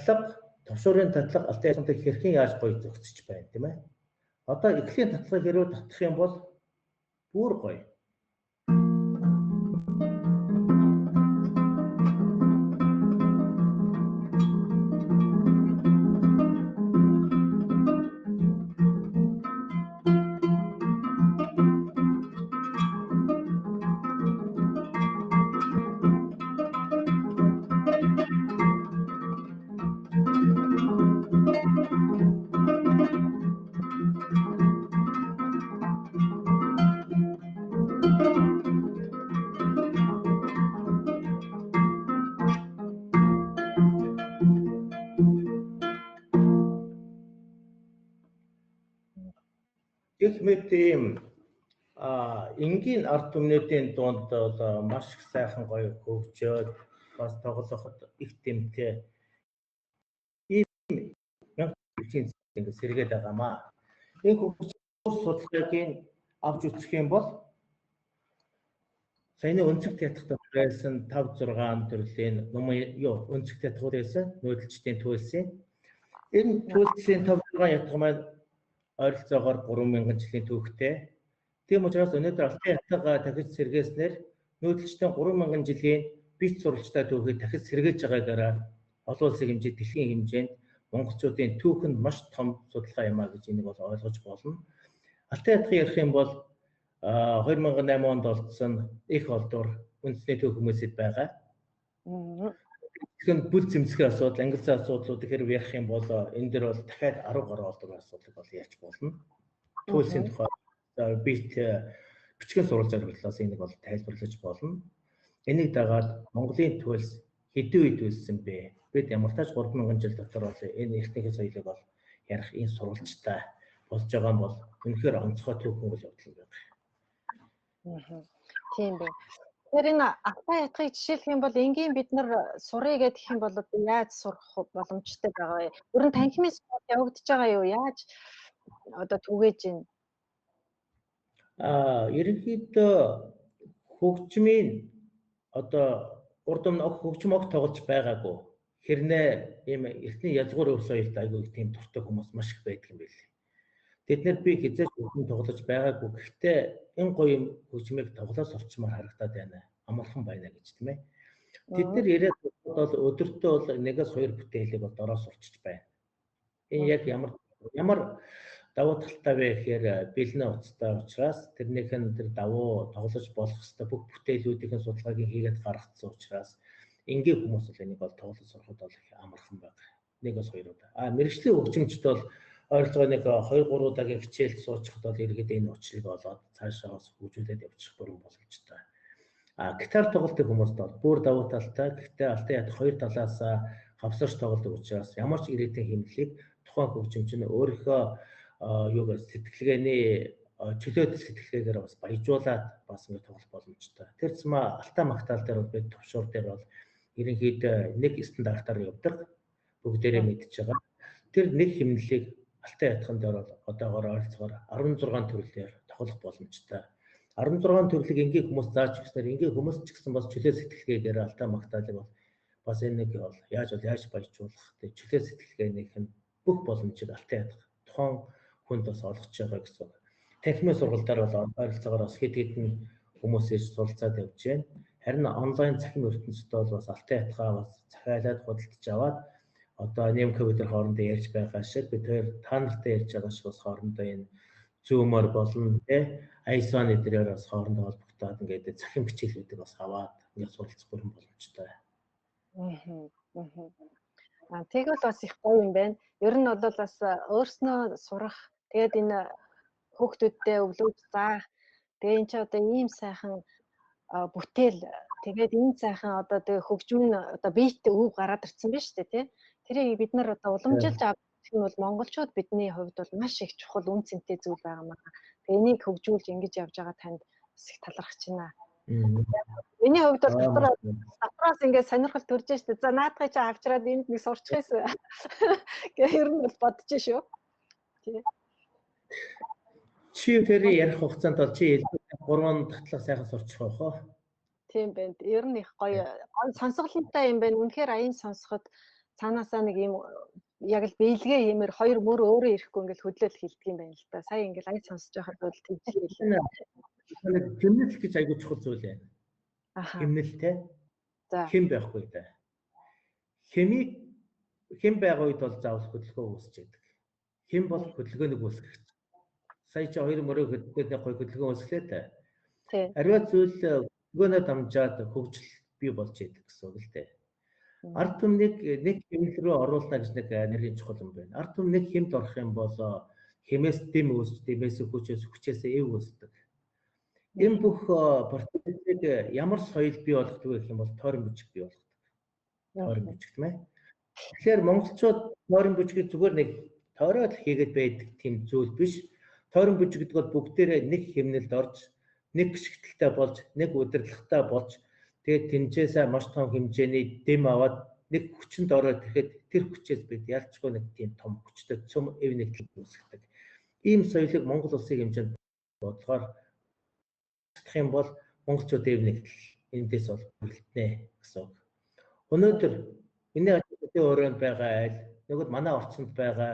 Татлага, товшуурын татлага алтай ятгатай хэрхэн яаж гоё зохицож байна, тийм ээ. Одоо эхлийн татлагыг хэрвээ татах юм бол бүр гоё. Гэх мэт ийм энгийн ард түмнүүдийн дунд бол маш их сайхан гоё хөгжөөд бас тоглоход их тэмтэй ийм хөгжлийн ингээд сэргээд байгаамаа. Энэ хөгжлийн судалгааг авч үзэх юм бол саяны өнцөг театрт байсан 5 6 төрлийн нумын юу өнцөг театр байсан нүүдэлчдийн төлсөн. Энэ төлсийн 5 6 ятга маань ойролцоогоор 3000 жилийн түүхтэй. Тийм учраас өнөөдөр алтай ятга дахиж сэргээснээр нүүдэлчдийн 3000 жилийн бит сурвалжтай түүхийг дахиж сэргээж байгаагаараа олон улсын хэмжээ, дэлхийн хэмжээнд монголчуудын түүх нь маш том судалгаа юм а гэж энийг бол ойлгож болно. Алтай ятгыг ярих юм бол 2008 онд олдсон их олдвор үндэсний түүх хүмүүсэд байгаа. Тэгэхээр бүл зэмсгийн асуудал, англи асуудлуудыг хэрэг ярих юм бол энэ дэр бол дахиад 10 гаруй олдвор асуудлыг бол ярьж болно. Туйлсын тухай бит бичгэн сурвалж зориглолоос энийг бол тайлбарлаж болно. Энийг дагаад Монголын туйлс хэдэн үед үүссэн бэ? Бид ямар тач 3000 жил дотор бол энэ эртнийхээ соёлыг бол ярих энэ сурвалжтай болж байгаа нь бол үнэхээр онцгой түүхэн үйл явдал юм байна. Тийм байна. Тэгэхээр энэ алтай ятгыг жишээлх юм бол энгийн бид нар сурыг гэх юм бол одоо яаж сурах боломжтой байгаа вэ? Ер нь танхимын сургалт явагдаж байгаа юу? Яаж одоо түгээж байна? Ерөнхийдөө хөгжмийн одоо урд өмнө хөгжим огт тоглож байгаагүй. Хэрнээ ийм эртний язгуур өв соёлд айгүй их тийм дуртай хүмүүс маш их байдаг юм билээ. Тэд нар би хизээч хөгжим тоглож байгаагүй. Гэхдээ энэ гоё юм хөгжмийг тоглоод сурчмаар харагдаад байна. Амархан байна гэж тийм ээ. Тэд нар ирээд бол өдөртөө бол 1-2 бүтээлийг бол дороо сурчиж байна. Энэ яг ямар давуу талтай вэ гэхээр бэлнэ уцтай учраас тэрнийх нь тэр давуу тоглож болох ёстой бүх бүтээлүүдийн судалгааг хийгээд гаргацсан учраас энгийн хүмүүс бол энийг бол тоглож сурахад бол их амархан байна. 1-2 удаа. Мэргэжлийн хөгжимчд бол ойролцоогоо нэг 2-3 удаагийн хичээлд суучихад бол иргэд энэ учрыг олоод цаашаа бас хөгжүүлээд явчих бүрэн боломжтой. Гитар тоглолтын хүмүүст бол бүр давуу талтай. Гэхдээ алтай ятг хоёр талаас хавсарч тоглодог учраас ямар ч ирээдүйн хэмнэлийг тухайн хөгжимч нь өөрийнхөө юуг сэтгэлгээний чөлөөт сэтгэлгээгээр бас баяжуулаад бас ингэ тоглох боломжтой. Тэр зам алтай магтаал дээр бол бид төвшөр дээр бол ерөнхийдөө нэг стандартаар явдаг. Бүгдээрээ мэдж байгаа. Тэр нэг хэмнэлийг алтай ятган дээр бол одоогоор ойролцоогоор 16 төрлөөр тоглох боломжтой. 16 төрлийг энгийн хүмүүс зааж өгснээр энгийн хүмүүс ч гэсэн бас чөлөө сэтгэлгээгээр алтай магтаалыг бол бас энэ нэг бол яаж баяжуулах тэг чөлөө сэтгэлгээнийх нь бүх боломжийг алтай ятгах тухайн хүнд бас олгож байгаа гэсэн. Танхимын сургалтаар бол ойролцоогоор бас хэд хэдэн хүмүүс ирж суралцаад явж байна. Харин онлайн цахим ертөнцид бол бас алтай ятгаа бас захиалаад худалдаж аваад одоо НМК бид нар хоорондоо ярьж байгаа шиг бид хоёр та нартай ярьж байгаа шиг бас хоорондоо энэ Zoom-оор болно тий iPhone эдрээр бас хоорондоо холбогдоод ингээд цахим хичээлүүдийг бас аваад ингээд суралцах бүрэн боломжтой. Тэгвэл бас их гоё юм байна. Ер нь бол бас өөрснөө сурах, тэгээд энэ хүүхдүүдтэй өвлөөж заах, тэгээ энэ ч одоо ийм сайхан бүтээл, тэгээд энэ сайхан одоо тэгээ хөгжим нь одоо бит өв гараад ирсэн биз дээ тий. Тэрийг бид нар одоо уламжилж авах нь бол монголчууд бидний хувьд бол маш их чухал үн цэнтэй зүйл байгаа маа. Тэгээ энийг хөгжүүлж ингэж явж байгаа танд бас их талархаж байна. Миний хувьд бол дотроос ингээд сонирхол төрж штэ. За наадхыг чи авчраад энд нэг сурчих юмсан. Гэ ер нь бол бодож шүү. Тий. Чи тэр ярих хугацаанд бол чи илүү 3 татлага сайхан сурчих байх уу? Тийм байна. Ер нь их гоё сонсголонтой юм байна. Үнэхээр аян сонсоход Цаанаасаа нэг юм яг л биелгээ хиймээр хоёр мөр өөрөө ирэхгүй ингээл хөдлөөл хилдэг юм байна л да. Сая ингээл аяг сонсож байхад бол тэгжил хэлээ. Хэмнэл гэж айгүй чухал зүйл байна. Хэмнэл те. За. Хэм байхгүй да. Хэмийг хэм байгаа үед бол заавал хөдөлгөөн үүсч яадаг. Хэм бол хөдөлгөөнийг үүсгэх. Сая чи хоёр мөрөө хөдөлгөөд нэг гоё хөдөлгөөн үүсгэлээ та. Ариун зүйл хөдөлгөөнөө дамжаад хөгжил бий болж идэг гэсэн үг л дээ. Ард түмнийг нэг хэмнэл рүү оруулна гэж нэг нэрийн чухал юм байна. Ард түм нэг хэмд орох юм бол хэмээс дэм үүсч, дэмээс хүчээс, хүчээс эв үүсдэг. Энэ бүх процессыг ямар соёл бий болгодог вэ гэх юм бол тойрон бичиг бий болгодог. Тойрон бичиг тийм ээ. Тэгэхээр монголчууд тойрон бичгийг зүгээр нэг тойроод хийгээд байдаг тийм зүйл биш. Тойрон бичиг гэдэг бол бүгдээрээ нэг хэмнэлд орж, нэг гიშгтэлтэй болж, нэг удирдлагатай болж, тэгээд тэнцээсээ маш том хэмжээний дэм аваад нэг хүчинд ороод ирэхэд тэр хүчээс бид ялцгүй нэг тийм том хүчтэй цөм эв нэгдэл үүсгэдэг. Ийм соёлыг Монгол улсын хэмжээнд бодлохоор чадах юм бол монголчууд эв нэгдэл эндээс бол бүрэлдэнэ гэсэн үг. Өнөөдөр миний ажлын өрөөнд байгаа айл, нөгөөд манай орчинд байгаа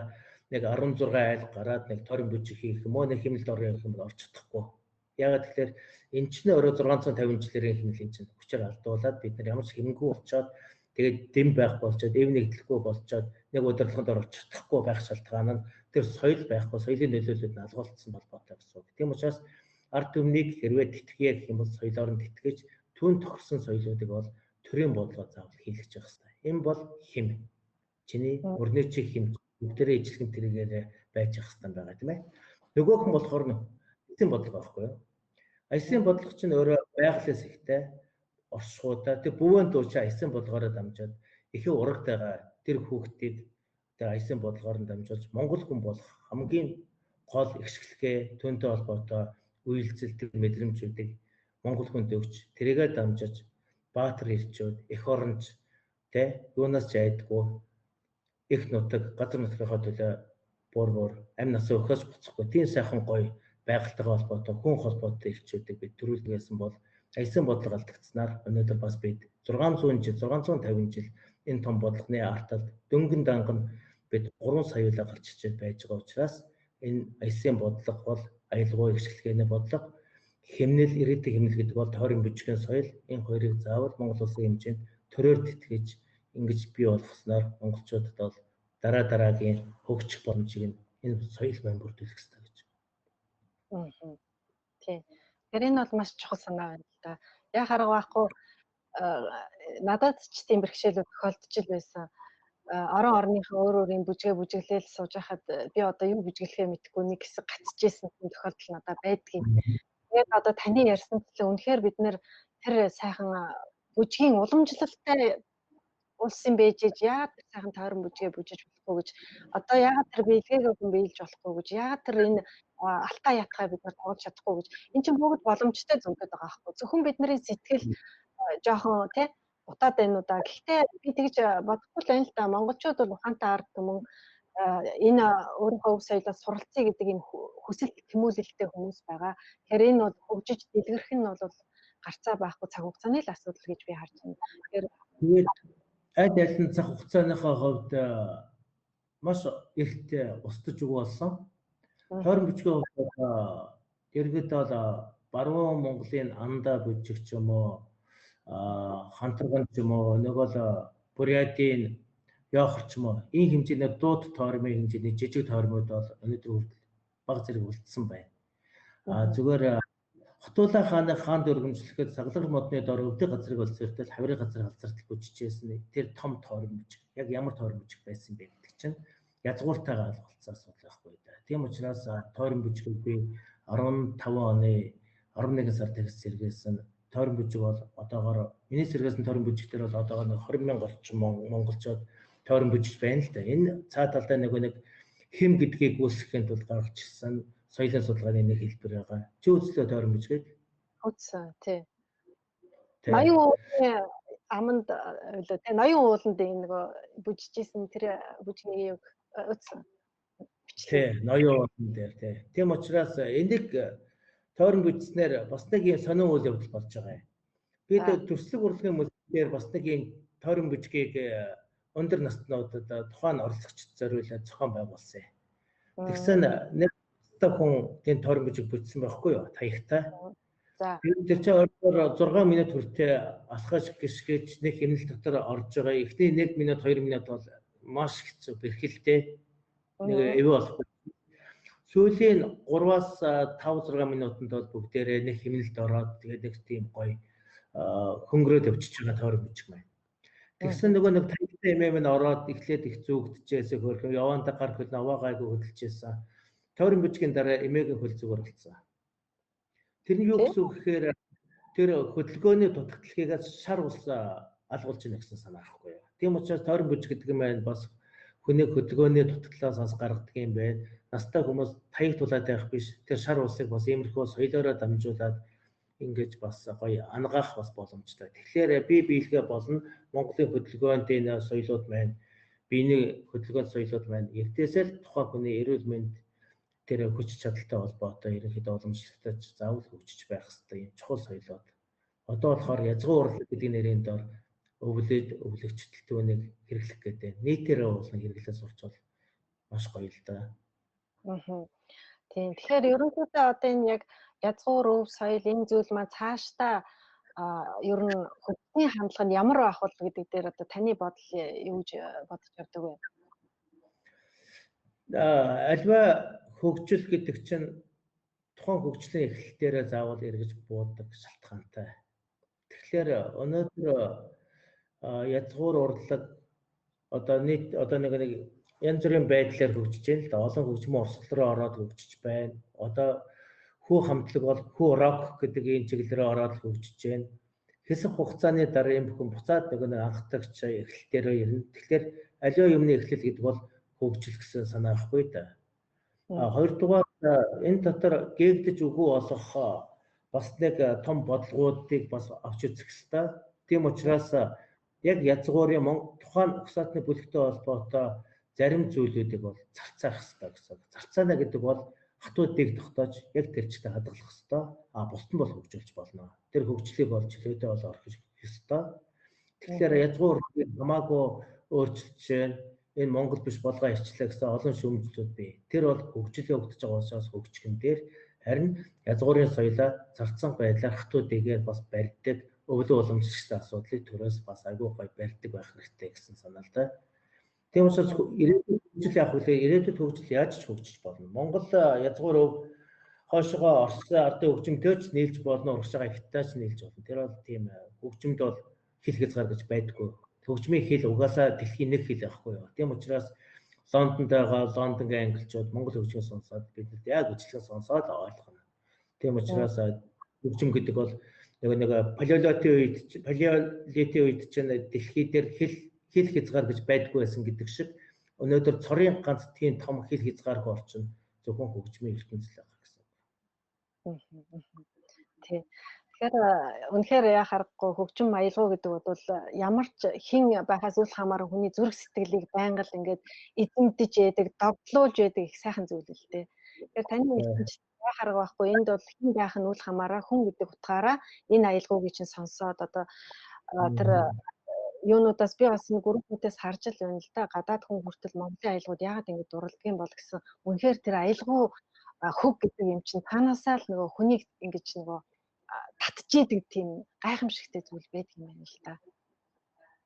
нэг 16 айл гараад нэг тойрон бүжиг хийх юм уу, нэг хэмнэлд орё гэх юм бол орч чадахгүй. Яагаад тэгэхээр эн чинь өөрөө 650 жилийн хэмнэл эн чинь хүчээр алдуулаад бид нар ямар ч хэмнгүй болчоод тэгээд дэм байх болчоод эв нэгдлэхгүй болчоод нэг удирдлаганд орж чадахгүй байх шалтгаан нь тэр соёл байхгүй, соёлын нөлөөлөлд нь алгуулсан холбоотой гэсэн үг. Тийм учраас ард түмнийг хэрвээ тэтгэе гэх юм бол соёлоор нь тэтгэж түүн тохирсон соёлуудыг бол төрийн бодлогоо заавал хийлгэж явах хэрэгтэй. Энэ бол хэм. Чиний мөрний чиг хэм бүгдээрээ ижилхэн тэргээр байж явах хэрэгтэй байгаа тийм ээ. Нөгөөх нь болохоор эцсийн бодлого байхгүй юу? Аясын бодлого чинь өөрөө байгалаас ихтэй оршихуйдаа тэр бүүвэн дуучаа аясын бодлогоороо дамжаад ихэн урагтайгаа тэр хүүхдийг тэр аясын бодлогоор нь дамжуулж монгол хүн болох хамгийн гол ихшгэлгээ түүнтэй холбоотой үйлцэлдэг мэдрэмжүүдийг монгол хүнд өгч тэрийгэ дамжиж баатар ирчүүд эх оронч тэ юунаас ч айдгүй их нутаг газар нутгийнхаа төлөө бор бор амь насаа өхөөс буцахгүй тийм сайхан гоё байгальтайгаа холбоотой хүн холбоотой ирчүүдийг бид төрүүлдэг байсан бол аясын бодлого алдагдсанаар өнөөдөр бас бид 600 жил 650 жил энэ том бодлогын арталд дөнгөн данган бид 3 саяулаа гарч ирчээд байж байгаа учраас энэ аясын бодлого бол аялгау ихшгэлгээний бодлого, хэмнэл, ирээдүйн хэмнэл гэдэг бол тойрон бичгийн соёл, энэ хоёрыг заавал Монгол улсын хэмжээнд төрөөр тэтгэж ингэж бий болгосноор монголчуудад бол дараа дараагийн хөгжих боломжийг энэ соёл маань бүрдүүлэх ёстой гэж. Тийм. Тэгэхээр энэ бол маш чухал санаа байна л да. Яг арга байхгүй надад ч тийм бэрхшээлүүд тохиолдож л байсан. Орон орныхоо өөр өөрийн бүжгээ бүжиглээл сууж байхад би одоо юу бүжиглэхээ мэдэхгүй нэг хэсэг гацчихсэн тохиолдол надад байдгийг. Тэгээд одоо таны ярьсан төлөө үнэхээр бид нэр тэр сайхан бүжгийн уламжлалтай улсын бэжэж яагаад тэр сайхан тойрон бүжгээ бүжиж болохгүй гэж, одоо яагаад тэр биелгээгээ хүн биелж болохгүй гэж, яагаад тэр энэ алтаа ятгаа бид нар тоглож чадахгүй гэж. Энэ чинь бүгд боломжтой зөнгөд байгаа байхгүй. Зөвхөн бидний сэтгэл жоохон тий утаад байна уу да. Гэхдээ би тэгж бодохгүй л байна л да. Монголчууд бол ухаантай ард түмэн энэ өөрийнхөө өв соёлоос суралцъя гэдэг юм хүсэл тэмүүлэлтэй хүмүүс байгаа. Тэгэхээр энэ бол хөгжиж дэлгэрэх нь бол гарцаа байхгүй цаг хугацааны л асуудал гэж би харж байна. Тэгэхээр аль аль нь цаг хугацааныхаа хувьд маш эрт устж өгөө болсон. Тойрон бичгийн хувьд иргэд бол баруун Монголын андаа бүжиг ч юм уу, хантарган ч юм уу, нөгөө л Бурятын Яохор ч юм уу, ийм хэмжээний дууд тойрмын хэмжээний жижиг тойрмууд бол өнөөдөр хүртэл баг зэрэг үлдсэн байна. Зүгээр Хотуулаа хааны хаанд өргөмжлөхэд саглар модны дор өвдөг газрыг олзэртэл хаврын газар халзартал бүжижсэн тэр том тойрон бүжиг яг ямар тойрон бүжиг байсан бэ гэдэг чинь язгууртайгаа алгалцсан асуудал байхгүй да. Тийм учраас тойрон бүжгийг би 15 оны 11 сард сэргээсэн тойрон бүжиг бол одоогоор миний сэргээсэн тойрон бүжиг дээр бол одоогоор нэг 20 мянга орчим монголчууд тойрон бүжиж байна л да. Энэ цаа талдаа нөгөө нэг хэм гэдгийг үүсгэхийн тулд гаргаж ирсэн соёлын судалгааны нэг хэлбэр байгаа. Чи үзлээ тойрон бүжгийг? Үзсэн, тий. Ноён уулын аманд үлээ тий. Ноён ууланд энэ нөгөө бүжижсэн тэр бүжгийн юг үзсэн. Тий, ноён уулан дээр тий. Тийм учраас энийг тойрон бүжснээр бас нэг юм сонин үйл явдал болж байгаа юм. Бид төрслөг урлагийн музей дээр бас нэг юм тойрон бүжгийг өндөр наснуудад тухайн оролцогчд зориулаад зохион байгуулсан. Тэгсэн нэг хүн тийм тойрон бүжиг бүтсэн байхгүй юу? Таягтай. За. Тэр чинь ойролцоогоор 6 минут хүртээ алхаж гიშгэж нэг хэмнэл дотор орж байгаа. Эхний 1 минут 2 минут бол маш хэцүү бэрхэлтэй. Нэг эвгүй болохгүй. Сүүлийн 3-аас 5 6 минутанд бол бүгдээрээ нэг хэмнэлд ороод тэгээд нэг тийм гоё хөнгөрөөд явчихж байгаа тойрон бүжиг маань. Тэгсэн нөгөө нэг таягтай эмээ минь ороод эхлээд их зүүгдчихээсээ хөөрхөн яваандаа гар хөл наваа гайгүй хөдөлжсэн. Тойрон бүжгийн дараа эмээгийн хөл зүгээр болсон. Тэр нь юу гэсэн үг гэхээр тэр хөдөлгөөний дутагдalхийгээс шар ус алгуулж ийн гэсэн санаа байхгүй юу. Тийм учраас тойрон бүжиг гэдэг юм байна бас хүнийг хөдөлгөөний дутагдлаас бас гаргадаг юм байна. Настай хүмүүс таяг тулаад байх биш. Тэр шар усыг бас иймэрхүү соёлоороо дамжуулаад ингэж бас гоё ангаах бас боломжтой. Тэгэхээр бие биелгээ болно. Монголын хөдөлгөөнд энэ соёлууд маань, биений хөдөлгөөнд соёлууд маань эртээсээ л тухайн хүний эрүүл мэнд тэр хүч чадалтай холбоотой ерөнхийдөө уламжлалтай заавал хөгжиж байх ёстой юм чухал соёлууд. Одоо болохоор язгуу урлаг гэдэг нэрийн дор өвлөд өвлөгчдөл түүнийг хэрэглэх гэдэг. Нийтээрээ уулна хэрэглээ сурчвал маш гоё л да. Тийм. Тэгэхээр ерөнхийдөө одоо энэ яг язгуур өв соёл энэ зүйл маань цаашдаа ер нь хөгжлийн хандлага нь ямар байх вэ гэдэг дээр одоо таны бодол юу гэж бодож явдаг вэ? Альва хөгжил гэдэг чинь тухайн хөгжлийн эхлэл дээрээ заавал эргэж буудаг шалтгаантай. Тэгэхээр өнөөдөр язгуур урлаг одоо нийт одоо нэг янз бүрийн байдлаар хөгжиж байна л да. Олон хөгжмөн урсгал руу ороод хөгжиж байна. Одоо хүү хамтлаг бол хүү рок гэдэг ийм чиглэл рүү ороод хөгжиж байна. Хэсэг хугацааны дараа юм бүхэн буцаад нөгөө нэг анхдагч эхлэл дээрээ ирнэ. Тэгэхээр аливаа юмны эхлэл гэдэг бол хөгжил гэсэн санаа байхгүй да. Хоёрдугаар энэ дотор гээгдэж үгүй болох бас нэг том бодлогоудыг бас авч үзэх ёстой. Тийм учраас яг язгуурын тухайн угсаатны бүлэгтэй холбоотой зарим зүйлүүдийг бол зарцаах ёстой гэсэн. Зарцаана гэдэг бол хатуу дэг тогтоож яг тэр чигтээ хадгалах ёстой. А бусд нь бол хөгжүүлж болно. Тэр хөгжлийг бол чөлөөтэй бол орхих ёстой. Тэгэхээр язгуур хамаагүй өөрчилж энэ Монгол биш болгоо ичлээ гэсэн олон шүүмжлүүд бий. Тэр бол хөгжил явагдаж байгаа учраас хөгжих юм дээр харин язгуурын соёлоо зарцсан байдлаар хатуу дэгээр бас барьдаг өвлөн уламжлалт асуудлыг төрөөс бас айгүй гоё барьдаг байх хэрэгтэй гэсэн санаа л да. Тийм учраас ирээдүйд хөгжил яах вэ? Ирээдүйд хөгжил яаж ч хөгжиж болно. Монгол язгуур өв хойшоогоо Орос ардын хөгжимтэй ч нийлж болно, урагшаага Хятадтай ч нийлж болно. Тэр бол тийм хөгжимд бол хил хязгаар гэж байдаггүй. Хөгжмийн хил угаасаа дэлхийн нэг хил байхгүй юу. Тийм учраас Лондонд байгаа Лондонгийн англичууд монгол хөгжмийг сонсоод бидэнд яг ижилхэн сонсоод ойлгоно. Тийм учраас хөгжим гэдэг бол нэг палеолитийн үед чинь дэлхий дээр хил хязгаар гэж байдаггүй байсан гэдэг шиг өнөөдөр цорын ганц тийм том хил хязгааргүй орчин зөвхөн хөгжмийн ертөнцийн байгаа гэсэн. Тийм. Тэгэхээр үнэхээр яа харахгүй хөгжим аялгау гэдэг бол ямар ч хэн байхаас үл хамааран хүний зүрх сэтгэлийг байнга л ингээд эзэмдэж яадаг, догтлуулж яадаг их сайхан зүйл л дээ. Тэгэхээр таны хэлсэн чинь яа харга байхгүй энд бол хэн байх нь үл хамааран хүн гэдэг утгаараа энэ аялгаугийг чинь сонсоод одоо тэр юунуудаас би бас нэг группүүдээс харж л байна л да. Гадаад хүн хүртэл Монголын аялгууд яагаад ингэж дурладаг юм бол гэсэн. Үнэхээр тэр аялгау хөг гэдэг юм чинь танаасаа л нөгөө хүнийг ингэж нөгөө татчихэдэг тийм гайхамшигтай зүйл байдаг юм байна л да.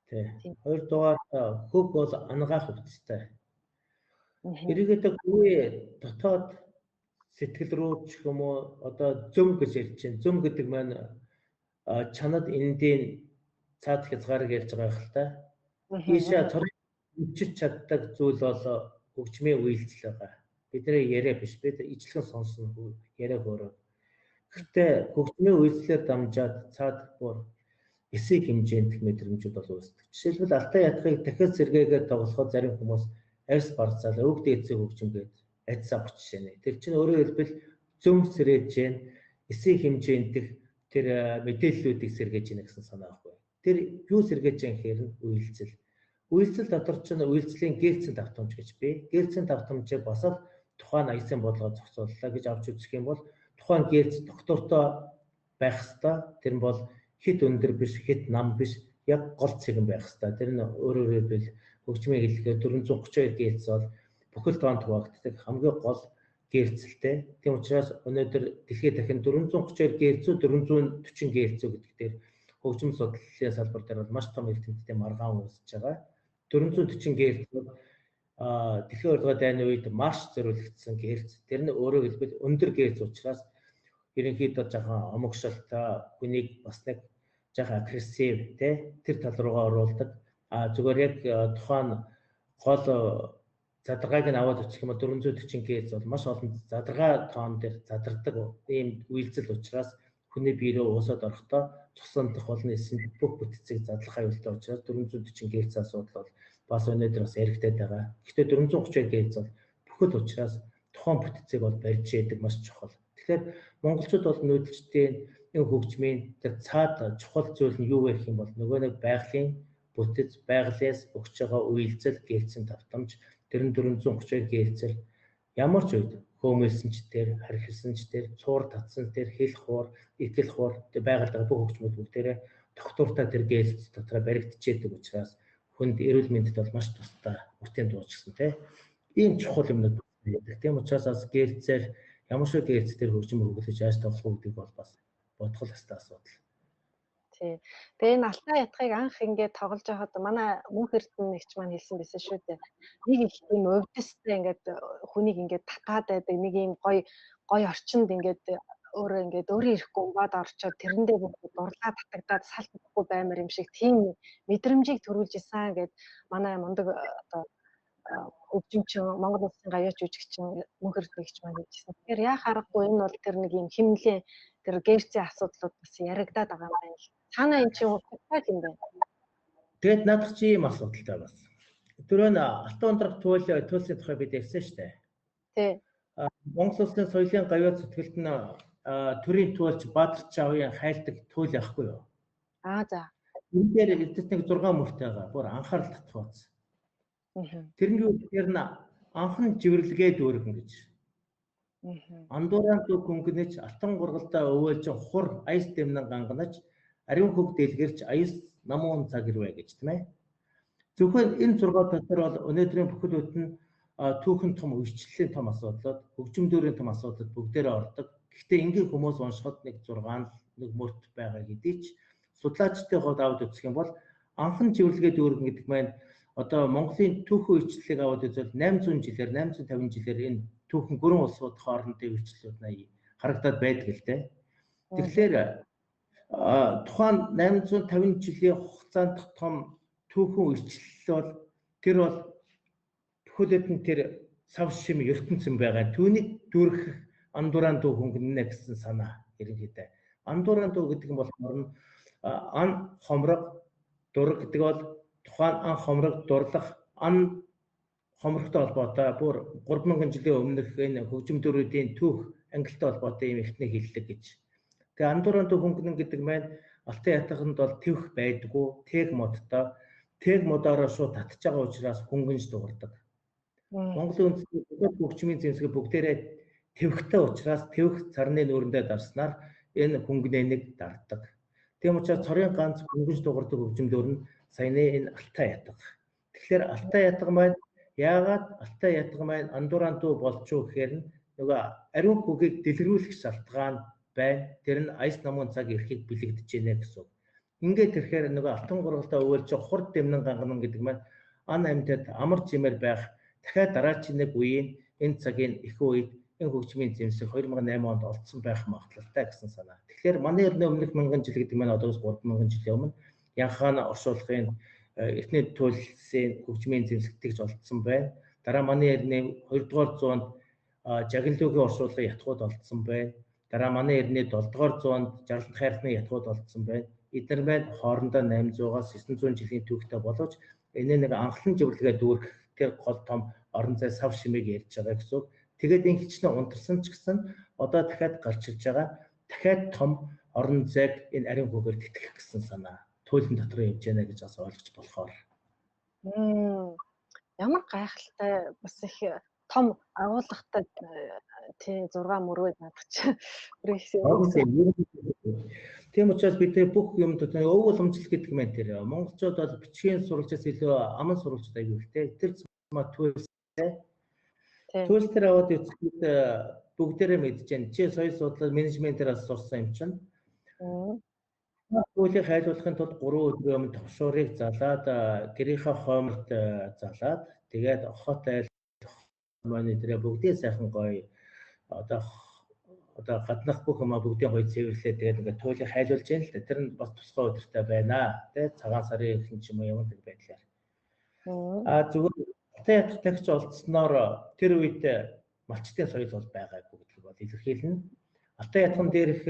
Тийм. Хоёрдугаар хөг бол ангаах өвчтэй. Ерөнхийдөө үе дотоод сэтгэл рүү ч юм уу одоо зөм гэж ярьж байна. Зөм гэдэг маань чанад эндийн цаад хязгаарыг ярьж байгаа юм л та. Ийшээ цорын хөгжиж чаддаг зүйл бол хөгжмийн үйлдэл байгаа. Бидний яриа биш, бид ижилхэн сонсно яриа хөөрөө. Гэхдээ хөгжмийн үйлдлээр дамжаад цаад бүр эсийг хэмжээнд мэдрэмжүүд бол үүсдэг. Жишээлбэл алтай ятгыг дахиад сэргээгээд тоглоход зарим хүмүүс арьс барцаал өвөг дээдсийн хөгжим гээд айдас авах жишээ нэ. Тэр чинь өөрөөр хэлбэл зөм сэрээж гэн эсийн хэмжээнд тэр мэдээллүүдийг сэргээж гэнэ гэсэн санаа байхгүй. Тэр юу сэргээж гэн гэхээр нь үйлцэл. Үйлцэл дотор чинь үйлцлийн гээлцэн давтамж гэж бий. Гээлцэн давтамжийг бас л тухайн аясын бодлогоо зохицууллаа гэж авч үзэх юм бол тухайн гээлц доктортой байх ёстой. Тэр нь бол хит өндөр биш, хит нам биш, яг гол цэгэн байх ёстой. Тэр нь өөрөөр хэлбэл Хөгжмийн хэллэгээр 432 Гц бол бүхэл тоонд хуваагддаг хамгийн гол герцэлтэй. Тийм учраас өнөөдөр дэлхийд дахин 432 Гц үү 440 Гц үү гэдэг дээр хөгжим судлалын салбар дээр бол маш том эрдэмтдийн маргаан үүсэж байгаа. 440 Гц бол дэлхийн 2 дугаар дайны үед марш зориулагдсан герц. Тэр нь өөрөөр хэлбэл өндөр герц учраас ерөнхийдөө жоохон омогшолтой, хүнийг бас нэг жоохон агрессив те тэр тал руугаа оруулдаг. А зүгээр яг тухайн гол задаргааг нь аваад очих юм бол 440 Гц бол маш олон задаргаа тоон дээр задардаг ийм үйлдэл учраас хүний бие рүү уусаад орохдоо цусандах болон эсэнд бүх бүтцийг задлах аюултай учраас 440 Гц асуудал бол бас өнөөдөр бас яригдаад байгаа. Гэхдээ 432 Гц бол бүхэл учраас тухайн бүтцийг бол барьж яадаг маш чухал. Тэгэхээр монголчууд бол нүүдэлчдийн энэ хөгжмийн тэр цаад чухал зүйл нь юу вэ гэх юм бол нөгөө нэг байгалийн бүтэц, байгалиас өгч байгаа үйлдэл гэрцэн давтамж тэр нь 432 гэрцэл ямар ч үед хөөмөлсөн ч тэр, хархилсан ч тэр, цуур татсан тэр, хэл хуур, ихэл хуур байгальд байгаа бүх хөгжмүүд бүгдээрээ тогтвортой тэр гэрц дотроо баригдчихэдэг учраас хүнд эрүүл мэндэд бол маш тустай уртын дууч гэсэн тийм ийм чухал юмнууд байдаг. Тийм учраас бас гэрцээр ямар шиг гэрц дээр хөгжим хөгжүүлж яаж тоглох вэ гэдгийг бол бас бодох ёстой асуудал. Тий. Тэгээ энэ Алтай ятгыг анх ингээд тоглож байхад манай мөнх эрдэнэ нэгч маань хэлсэн байсан шүү дээ. Нэг их тийм увдистай ингээд хүнийг ингээд татаад байдаг нэг юм гоё гоё орчинд ингээд өөрөө ингээд өөрөө ирэхгүй умбаад орчоод тэрэндээ бүр дурлаа татагдаад салт өгөхгүй баймар юм шиг тийм мэдрэмжийг төрүүлж исэн гэд манай мундаг одоо хөгжимчин Монгол улсын гаяач жүжигчин мөнх эрдэнэ маань хэлжсэн. Тэгэхээр яа харахгүй энэ бол тэр нэг юм химнэлийн тэр гэрцийн асуудлууд бас яригадаад байгаа юм байна л. Цаанаа эн чинь утгатай юм байна. Тэгээд наадах чи ийм асуудалтай бас. Түрүү нь Алтан ундрах туйл туйлсын тухай бид ярьсан шүү дээ. Тий. Монгол улсын соёлын гавьяат зүтгэлт нь төрийн туйлч Баатар Чавын хайлдаг туйл яахгүй юу? Аа за. Энэ дээр эдгээр нэг 6 мөртэй байгаа. Бүр анхаарал татах бац. Тэр нь юу гэхээр нь анхан живэрлэгээ дүүргэн гэж. Андууран дүү хөнгөнөч алтан гургалдаа өвөлж хур аяс дэмнэн ганганаж ариун хөг дэлгэрч аяс намуун цаг ирвэ гэж тийм ээ. Зөвхөн энэ 6 дотор бол өнөөдрийн бүхэл бүтэн түүхэн том үйлчлэлийн том асуудлууд, хөгжимдөрийн том асуудлууд бүгдээрээ ордог. Гэхдээ энгийн хүмүүс уншихад нэг 6 нэг мөрт байгаа гэдгийг ч судлаачдын хувьд аваад үзэх юм бол анхан живэрлэгээ дүүргэн гэдэг маань одоо Монголын түүхэн үйлчлэлийг аваад үзвэл 800 жилээр 850 жилээр энэ түүхэн гүрэн улсууд хоорондын үйлчлэлүүд харагдаад байдаг л дээ. Тэгэхээр тухайн 850 жилийн хугацаанд том түүхэн үйлчлэл бол тэр бол бүхэлд нь тэр сав шим ертөнцийн байгаа. Түүнийг дүүргэх андууран дүү хөнгөнэ гэсэн санаа ерөнхийдөө. Андууран дүү гэдэг нь болохоор нь ан хомрог дург гэдэг бол тухайн ан хомрог дурлах ан хомрогтой холбоотой бүр 3000 жилийн өмнөх энэ хөгжимдөрүүдийн түүх ангилтай холбоотой юм эртний хэллэг гэж. Тэгээ андууран дүү хөнгөнөн гэдэг маань Алтан ятгаханд бол тэвх байдгүй, тээг модтой, тээг модоороо шууд татж байгаа учраас хөнгөнж дуурдаг. Монголын үндэсний бүх хөгжмийн зэмсэг бүгдээрээ тэвхтэй учраас тэвх царны нүүрэндээ дарснаар энэ хөнгөнэнийг дарддаг. Тийм учраас цорын ганц хөнгөнж дуурдаг хөгжимдөр нь саяны энэ Алтай ятга. Тэгэхээр Алтай ятга маань яагаад Алтай ятга маань андууран дүү болж юу гэхээр нь нөгөө ариун хөгийг дэлгэрүүлэх шалтгаан байна. Тэр нь аяс намын цаг ирэхийг бэлэгдэж байна гэсэн үг. Ингээд тэрхээр нөгөө алтан гургалдаа өвөлж хурд дэмнэн ганганан гэдэг маань ан амьтад амар зэмээр байх дахиад дараачийн нэг үеийн энэ цагийн их үед энэ хөгжмийн зэмсэг 2008 онд олдсон байх магадлалтай гэсэн санаа. Тэгэхээр манай эртний өмнөх мянган жил гэдэг маань одоогоос 3000 жилийн өмнө Янхаан оршуулгын эртний туйлсын хөгжмийн зэмсэг тэгж олдсон байна. Дараа манай эртний 2 дугаар зуунд Жагнлуугийн оршуулгын ятгууд олдсон байна. Дараа манай эртний 7 дугаар зуунд Жарлант хайрхны ятгууд олдсон байна. Эдгээр маань хоорондоо 800-аас 900 жилийн түүхтэй боловч энэ нэг анхлан живэрлэгээ дүүргэх тэр гол том орон зай сав шимийг ярьж байгаа гэсэн үг. Тэгээд энэ хичнээн унтарсан ч гэсэн одоо дахиад гарч ирж байгаа дахиад том орон зайг энэ ариун хөгээр тэтгэх гэсэн санаа туйлын дотор явж байна гэж бас ойлгож болохоор. Ямар гайхалтай бас их том агуулгатай тий 6 мөрөө наадах чи. Тийм учраас бид бүх юмд өв уламжлал гэдэг юм тэр. Монголчууд бол бичгийн сурвалжаас илүү аман сурвалжууд аягүй ихтэй. Тэр зума төлстэй. Төлс дээр аваад үзэхэд бүгдээрээ мэдэж байна. Чи соёл судлал менежментээр бас сурсан юм чинь. Туйлыг хайлуулахын тулд 3 өдрийн өмнө товшуурыг залаад гэрийнхээ хойморт залаад тэгээд хот айл маань дээрээ бүгдээ сайхан гоё одоо гаднах бүх юмаа бүгдийн гоё цэвэрлээ тэгээд ингээд туйлыг хайлуулж яана л да. Тэр нь бас тусгай өдөртэй байна. Тэ цагаан сарын ихэнх ч юм уу ямар нэг байдлаар. А зүгээр Алтай ятгах тагч олдсноор тэр үед малчдын соёл бол байгаагүй гэдгийг бол илэрхийлнэ. Алтай ятган дээрх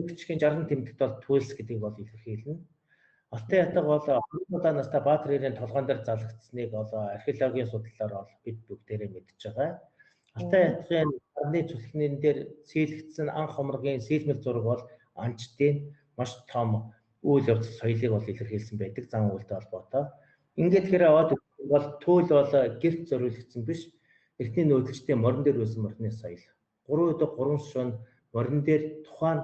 бичгийн 60 тэмдэгт бол төлс гэдгийг бол илэрхийлнэ. Алтай ятга бол 20 удаа настай Баатар ирийн толгоон дээр залгагдсныг бол археологийн судлалаар бол бид бүгдээрээ мэдж байгаа. Алтай ятгын арны цүлхнэн дээр сийлэгдсэн анх хоморгийн сийлмэл зураг бол анчдын маш том үйл явц соёлыг бол илэрхийлсэн байдаг зан үйлтэй холбоотой. Ингээд хэрэг аваад бол туйл бол гэрт зориулагдсан биш. Эртний нүүдэлчдийн морин дээр байсан морины соёл. 3 өдөр 3 шөнө морин дээр тухайн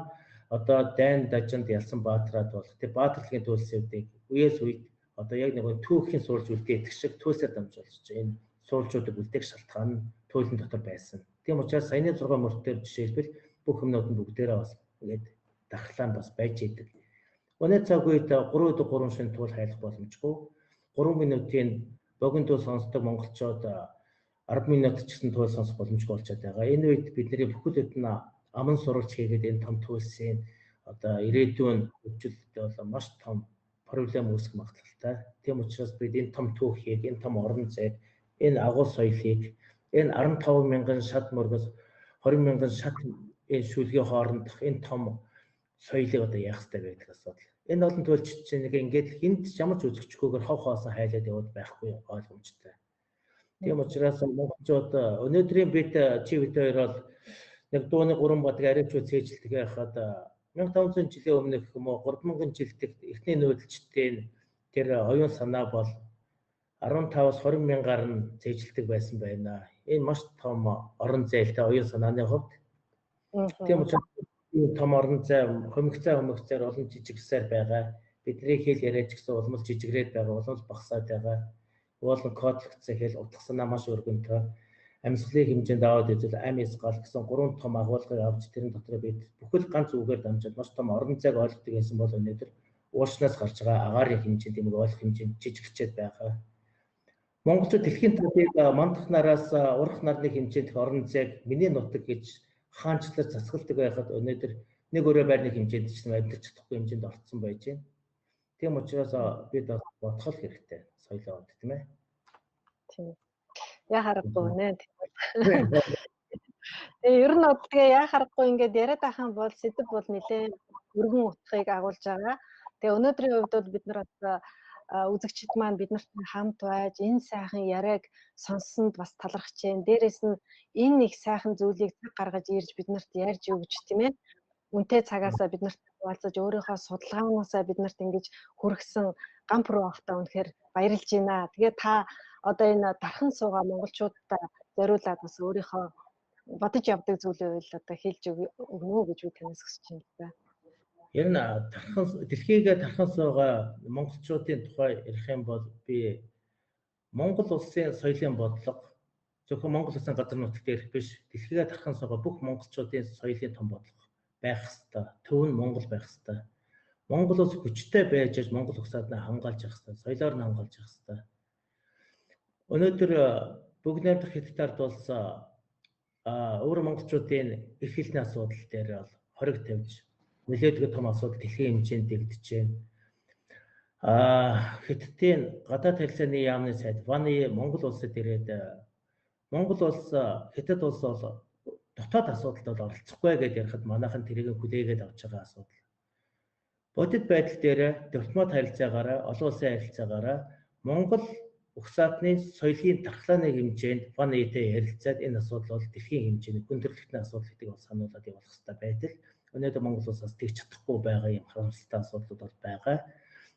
одоо дайн дажинд ялсан баатраад бол тэр баатарлын төлсүүдийг үеэс үед одоо яг нэг түүхийн сурвалж үлдээдэг шиг төлсөөр дамжуулж энэ сурвалжуудыг үлдээх шалтгаан нь туйлын дотор байсан. Тийм учраас саяны 6 мөрт дээр жишээлбэл бүх юмнууд нь бүгдээрээ бас ингээд дархлаа нь бас байж идэг. Өнөө цаг үед 3 өдөр 3 шөнө туул хайлах боломжгүй. 3 минутын богино туул сонсдог монголчууд 10 минут ч гэсэн туул сонсох боломжгүй болчиход байгаа. Энэ үед бидний бүхэл бүтэн аман сурвалж хийгээд энэ том төлсийн одоо ирээдүйн хөгжилд бол маш том проблем үүсэх магадлалтай. Тийм учраас бид энэ том түүхийг, энэ том орон зайг, энэ агуу соёлыг, энэ 15 мянган шат мөргөөс 20 мянган шат энэ шүлгийн хоорондох энэ том соёлыг одоо яах ёстой байдаг асуудал. Энэ олон төлчид чинь нэг ингээд хинт ямар ч үзэгчгүйгээр хов хоосон хайлаад яваад байхгүй ойлгомжтой. Тийм учраас монголчууд өнөөдрийн бид чи бид хоёр бол нэг дууны 3 бадаг арайч цээжилдэг байхад 1500 жилийн өмнөх юм уу 3000 жилдэх эртний нүүдэлчдийн тэр оюун санаа бол 15-аас 20 мянгаар нь цээжилдэг байсан байна. Энэ маш том орон зайлтай оюун санааны хувьд. Тийм учраас том орон зай хомигцаар олон жижигсээр байгаа. Бидний хэл яриач гэсэн улам л жижигрээд байгаа, улам л багасаад байгаа. Уул нь кодлогдсон хэл утга санаа маш өргөнтэй. Амьсгалын хэмжээнд аваад үзвэл ам эс гал гэсэн 3 том агуулгыг авч тэрэн дотор бид бүхэл ганц үгээр дамжаад маш том орон зайг ойлгодог байсан бол өнөөдөр уушнаас гарч байгаа агаарын хэмжээнд юм ойлгох хэмжээнд жижигчээд байгаа. Монголчууд дэлхийн талыг мандах нараас урах нарны хэмжээнд орон зайг миний нутаг гэж хаанчлал засгалдаг байхад өнөөдөр нэг өрөө байрны хэмжээнд ч амьдарч чадахгүй хэмжээнд орцсон байж байна. Тийм учраас бид бас бодох хэрэгтэй соёлоо тийм ээ. Тийм. Яа харахгүй нэ. Тэгээ ер нь тэгээ яа харахгүй ингээд яриад байх юм бол сэдэв бол нэлээд өргөн утгыг агуулж байгаа. Тэгээ өнөөдрийн хувьд бол бид нар бас үзэгчид маань бид нартай хамт байж энэ сайхан яриаг сонссонд бас талархаж байна. Дээрээс нь энэ их сайхан зүйлийг цаг гаргаж ирж бид нарт ярьж өгч тийм ээ. Үнтэй цагаасаа бид нарт хуваалцаж өөрийнхөө судалгаанаасаа бид нарт ингэж хүргэсэн гам пүрэв ахтай үнэхээр баярлж байна. Тэгээ та одоо энэ дархан суугаа монголчуудад зориулаад бас өөрийнхөө бодож явдаг зүйлээ байл одоо хэлж өгнө үү гэж би танаас хүсэж байна л да. Ер нь тархан дэлхийгээ тархан суугаа монголчуудын тухай ярих юм бол би Монгол улсын соёлын бодлого зөвхөн Монгол улсын газар нутагт ярих биш, дэлхийгээ тархан суугаа бүх монголчуудын соёлын том бодлого байх ёстой. Төв нь Монгол байх ёстой. Монгол улс хүчтэй байж Монгол угсаад нь хамгаалж явах ёстой. Соёлоор нь хамгаалж явах ёстой. Өнөөдөр бүгд найрамдах Хятад ард улс өөр монголчуудын эрх хэлний асуудал дээр бол хориг тавьж нөлөөдгөө том асуудал дэлхийн хэмжээнд дэгдэж байна. Хятадын гадаад харилцааны яамны сайд Ваны Монгол улсад ирээд Монгол улс Хятад улс бол дотоод асуудалд бол оролцохгүй гэдээ ярихад манайхан тэрийг хүлээгээд авч байгаа асуудал. Бодит байдал дээр дипломат харилцаагаараа олон улсын харилцаагаараа Монгол угсаатны соёлын дархлааны хэмжээнд Ваны-тэй ярилцаад энэ асуудал бол дэлхийн хэмжээний хүн төрөлхтний асуудал гэдгийг бол сануулад явуулах хэрэгтэй байдал. Өнөөдөр Монгол улсаас тэгж чадахгүй байгаа юм харамсалтай асуудлууд бол байгаа.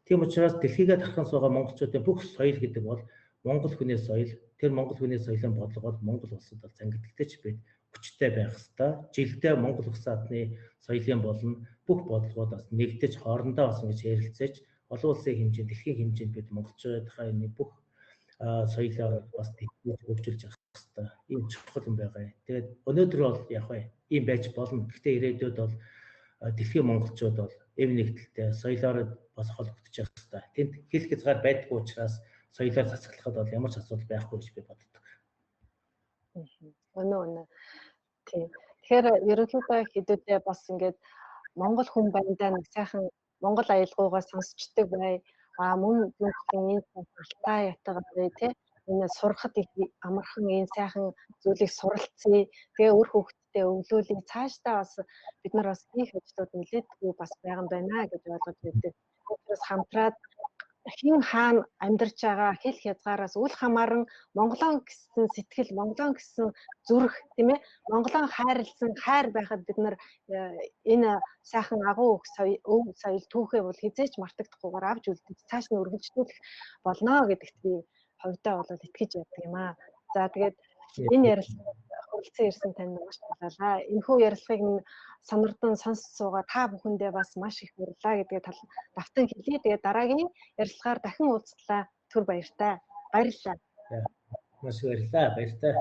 Тийм учраас дэлхийгээ тархан суугаа монголчуудын бүх соёл гэдэг бол Монгол хүний соёл, тэр Монгол хүний соёлын бодлого бол Монгол улсад бол зангидагтаж бид хүчтэй байх ёстой. Жилдээ Монгол улсаадны соёлын болон бүх бодлогууд бас нэгдэж хоорондоо бас ингэж ярилцаж олон улсын хэмжээнд, дэлхийн хэмжээнд бид монголчуудынхаа энэ бүх соёлоор бас тэтгэж хөгжүүлж явах ёстой. Ийм чухал юм байгаа юм. Тэгээд өнөөдөр бол яг вэ ийм байж болно. Гэхдээ ирээдүйд бол дэлхийн монголчууд бол эв нэгдэлтэй соёлоор бас холбогдож явах ёстой. Тэнд хэл хязгаар байдгүй учраас соёлоор цацгалахад бол ямар ч асуудал байхгүй гэж би боддог. Өнөө өнөө. Тийм. Тэгэхээр ерөнхийдөө хэдүүдээ бас ингээд монгол хүн байндаа нэг сайхан монгол аялгаугаа сонсчдаг бай. А мөн энэ алтай ятгаа тий энэ сурахад их амархан энэ сайхан зүйлийг суралцъя. Тэгээ үр хүүхдтэй өвлүүлье. Цаашдаа бас бид нар бас их ажлууд нэлээдгүй бас байгаа юм байна гэж ойлгож байдаг. Учраас хамтраад хэн хаана амьдарч байгаа хэл хязгаараас үл хамааран Монголон гэсэн сэтгэл, Монголон гэсэн зүрх, тийм ээ, Монголон хайрлсан хайр байхад бид нар энэ сайхан агуу өв соёл түүхээ бол хизээч мартагдахгүйгээр авч үлдэж цааш нь үргэлжлүүлэх болно гэдэгт би хувьдаа бол итгэж байдаг юм аа. За тэгээд энэ ярилцлага хүрэлцэн ирсэн танд маш баярлалаа. Энэхүү ярилцлагыг нь сонордон сонсож суугаа та бүхэндээ бас маш их баярлалаа гэдгээ давтан хэлье. Тэгээд дараагийн ярилцлагаар дахин уулзлаа. Түр баяртай. Баярлалаа. Маш баярлалаа. Баяртай.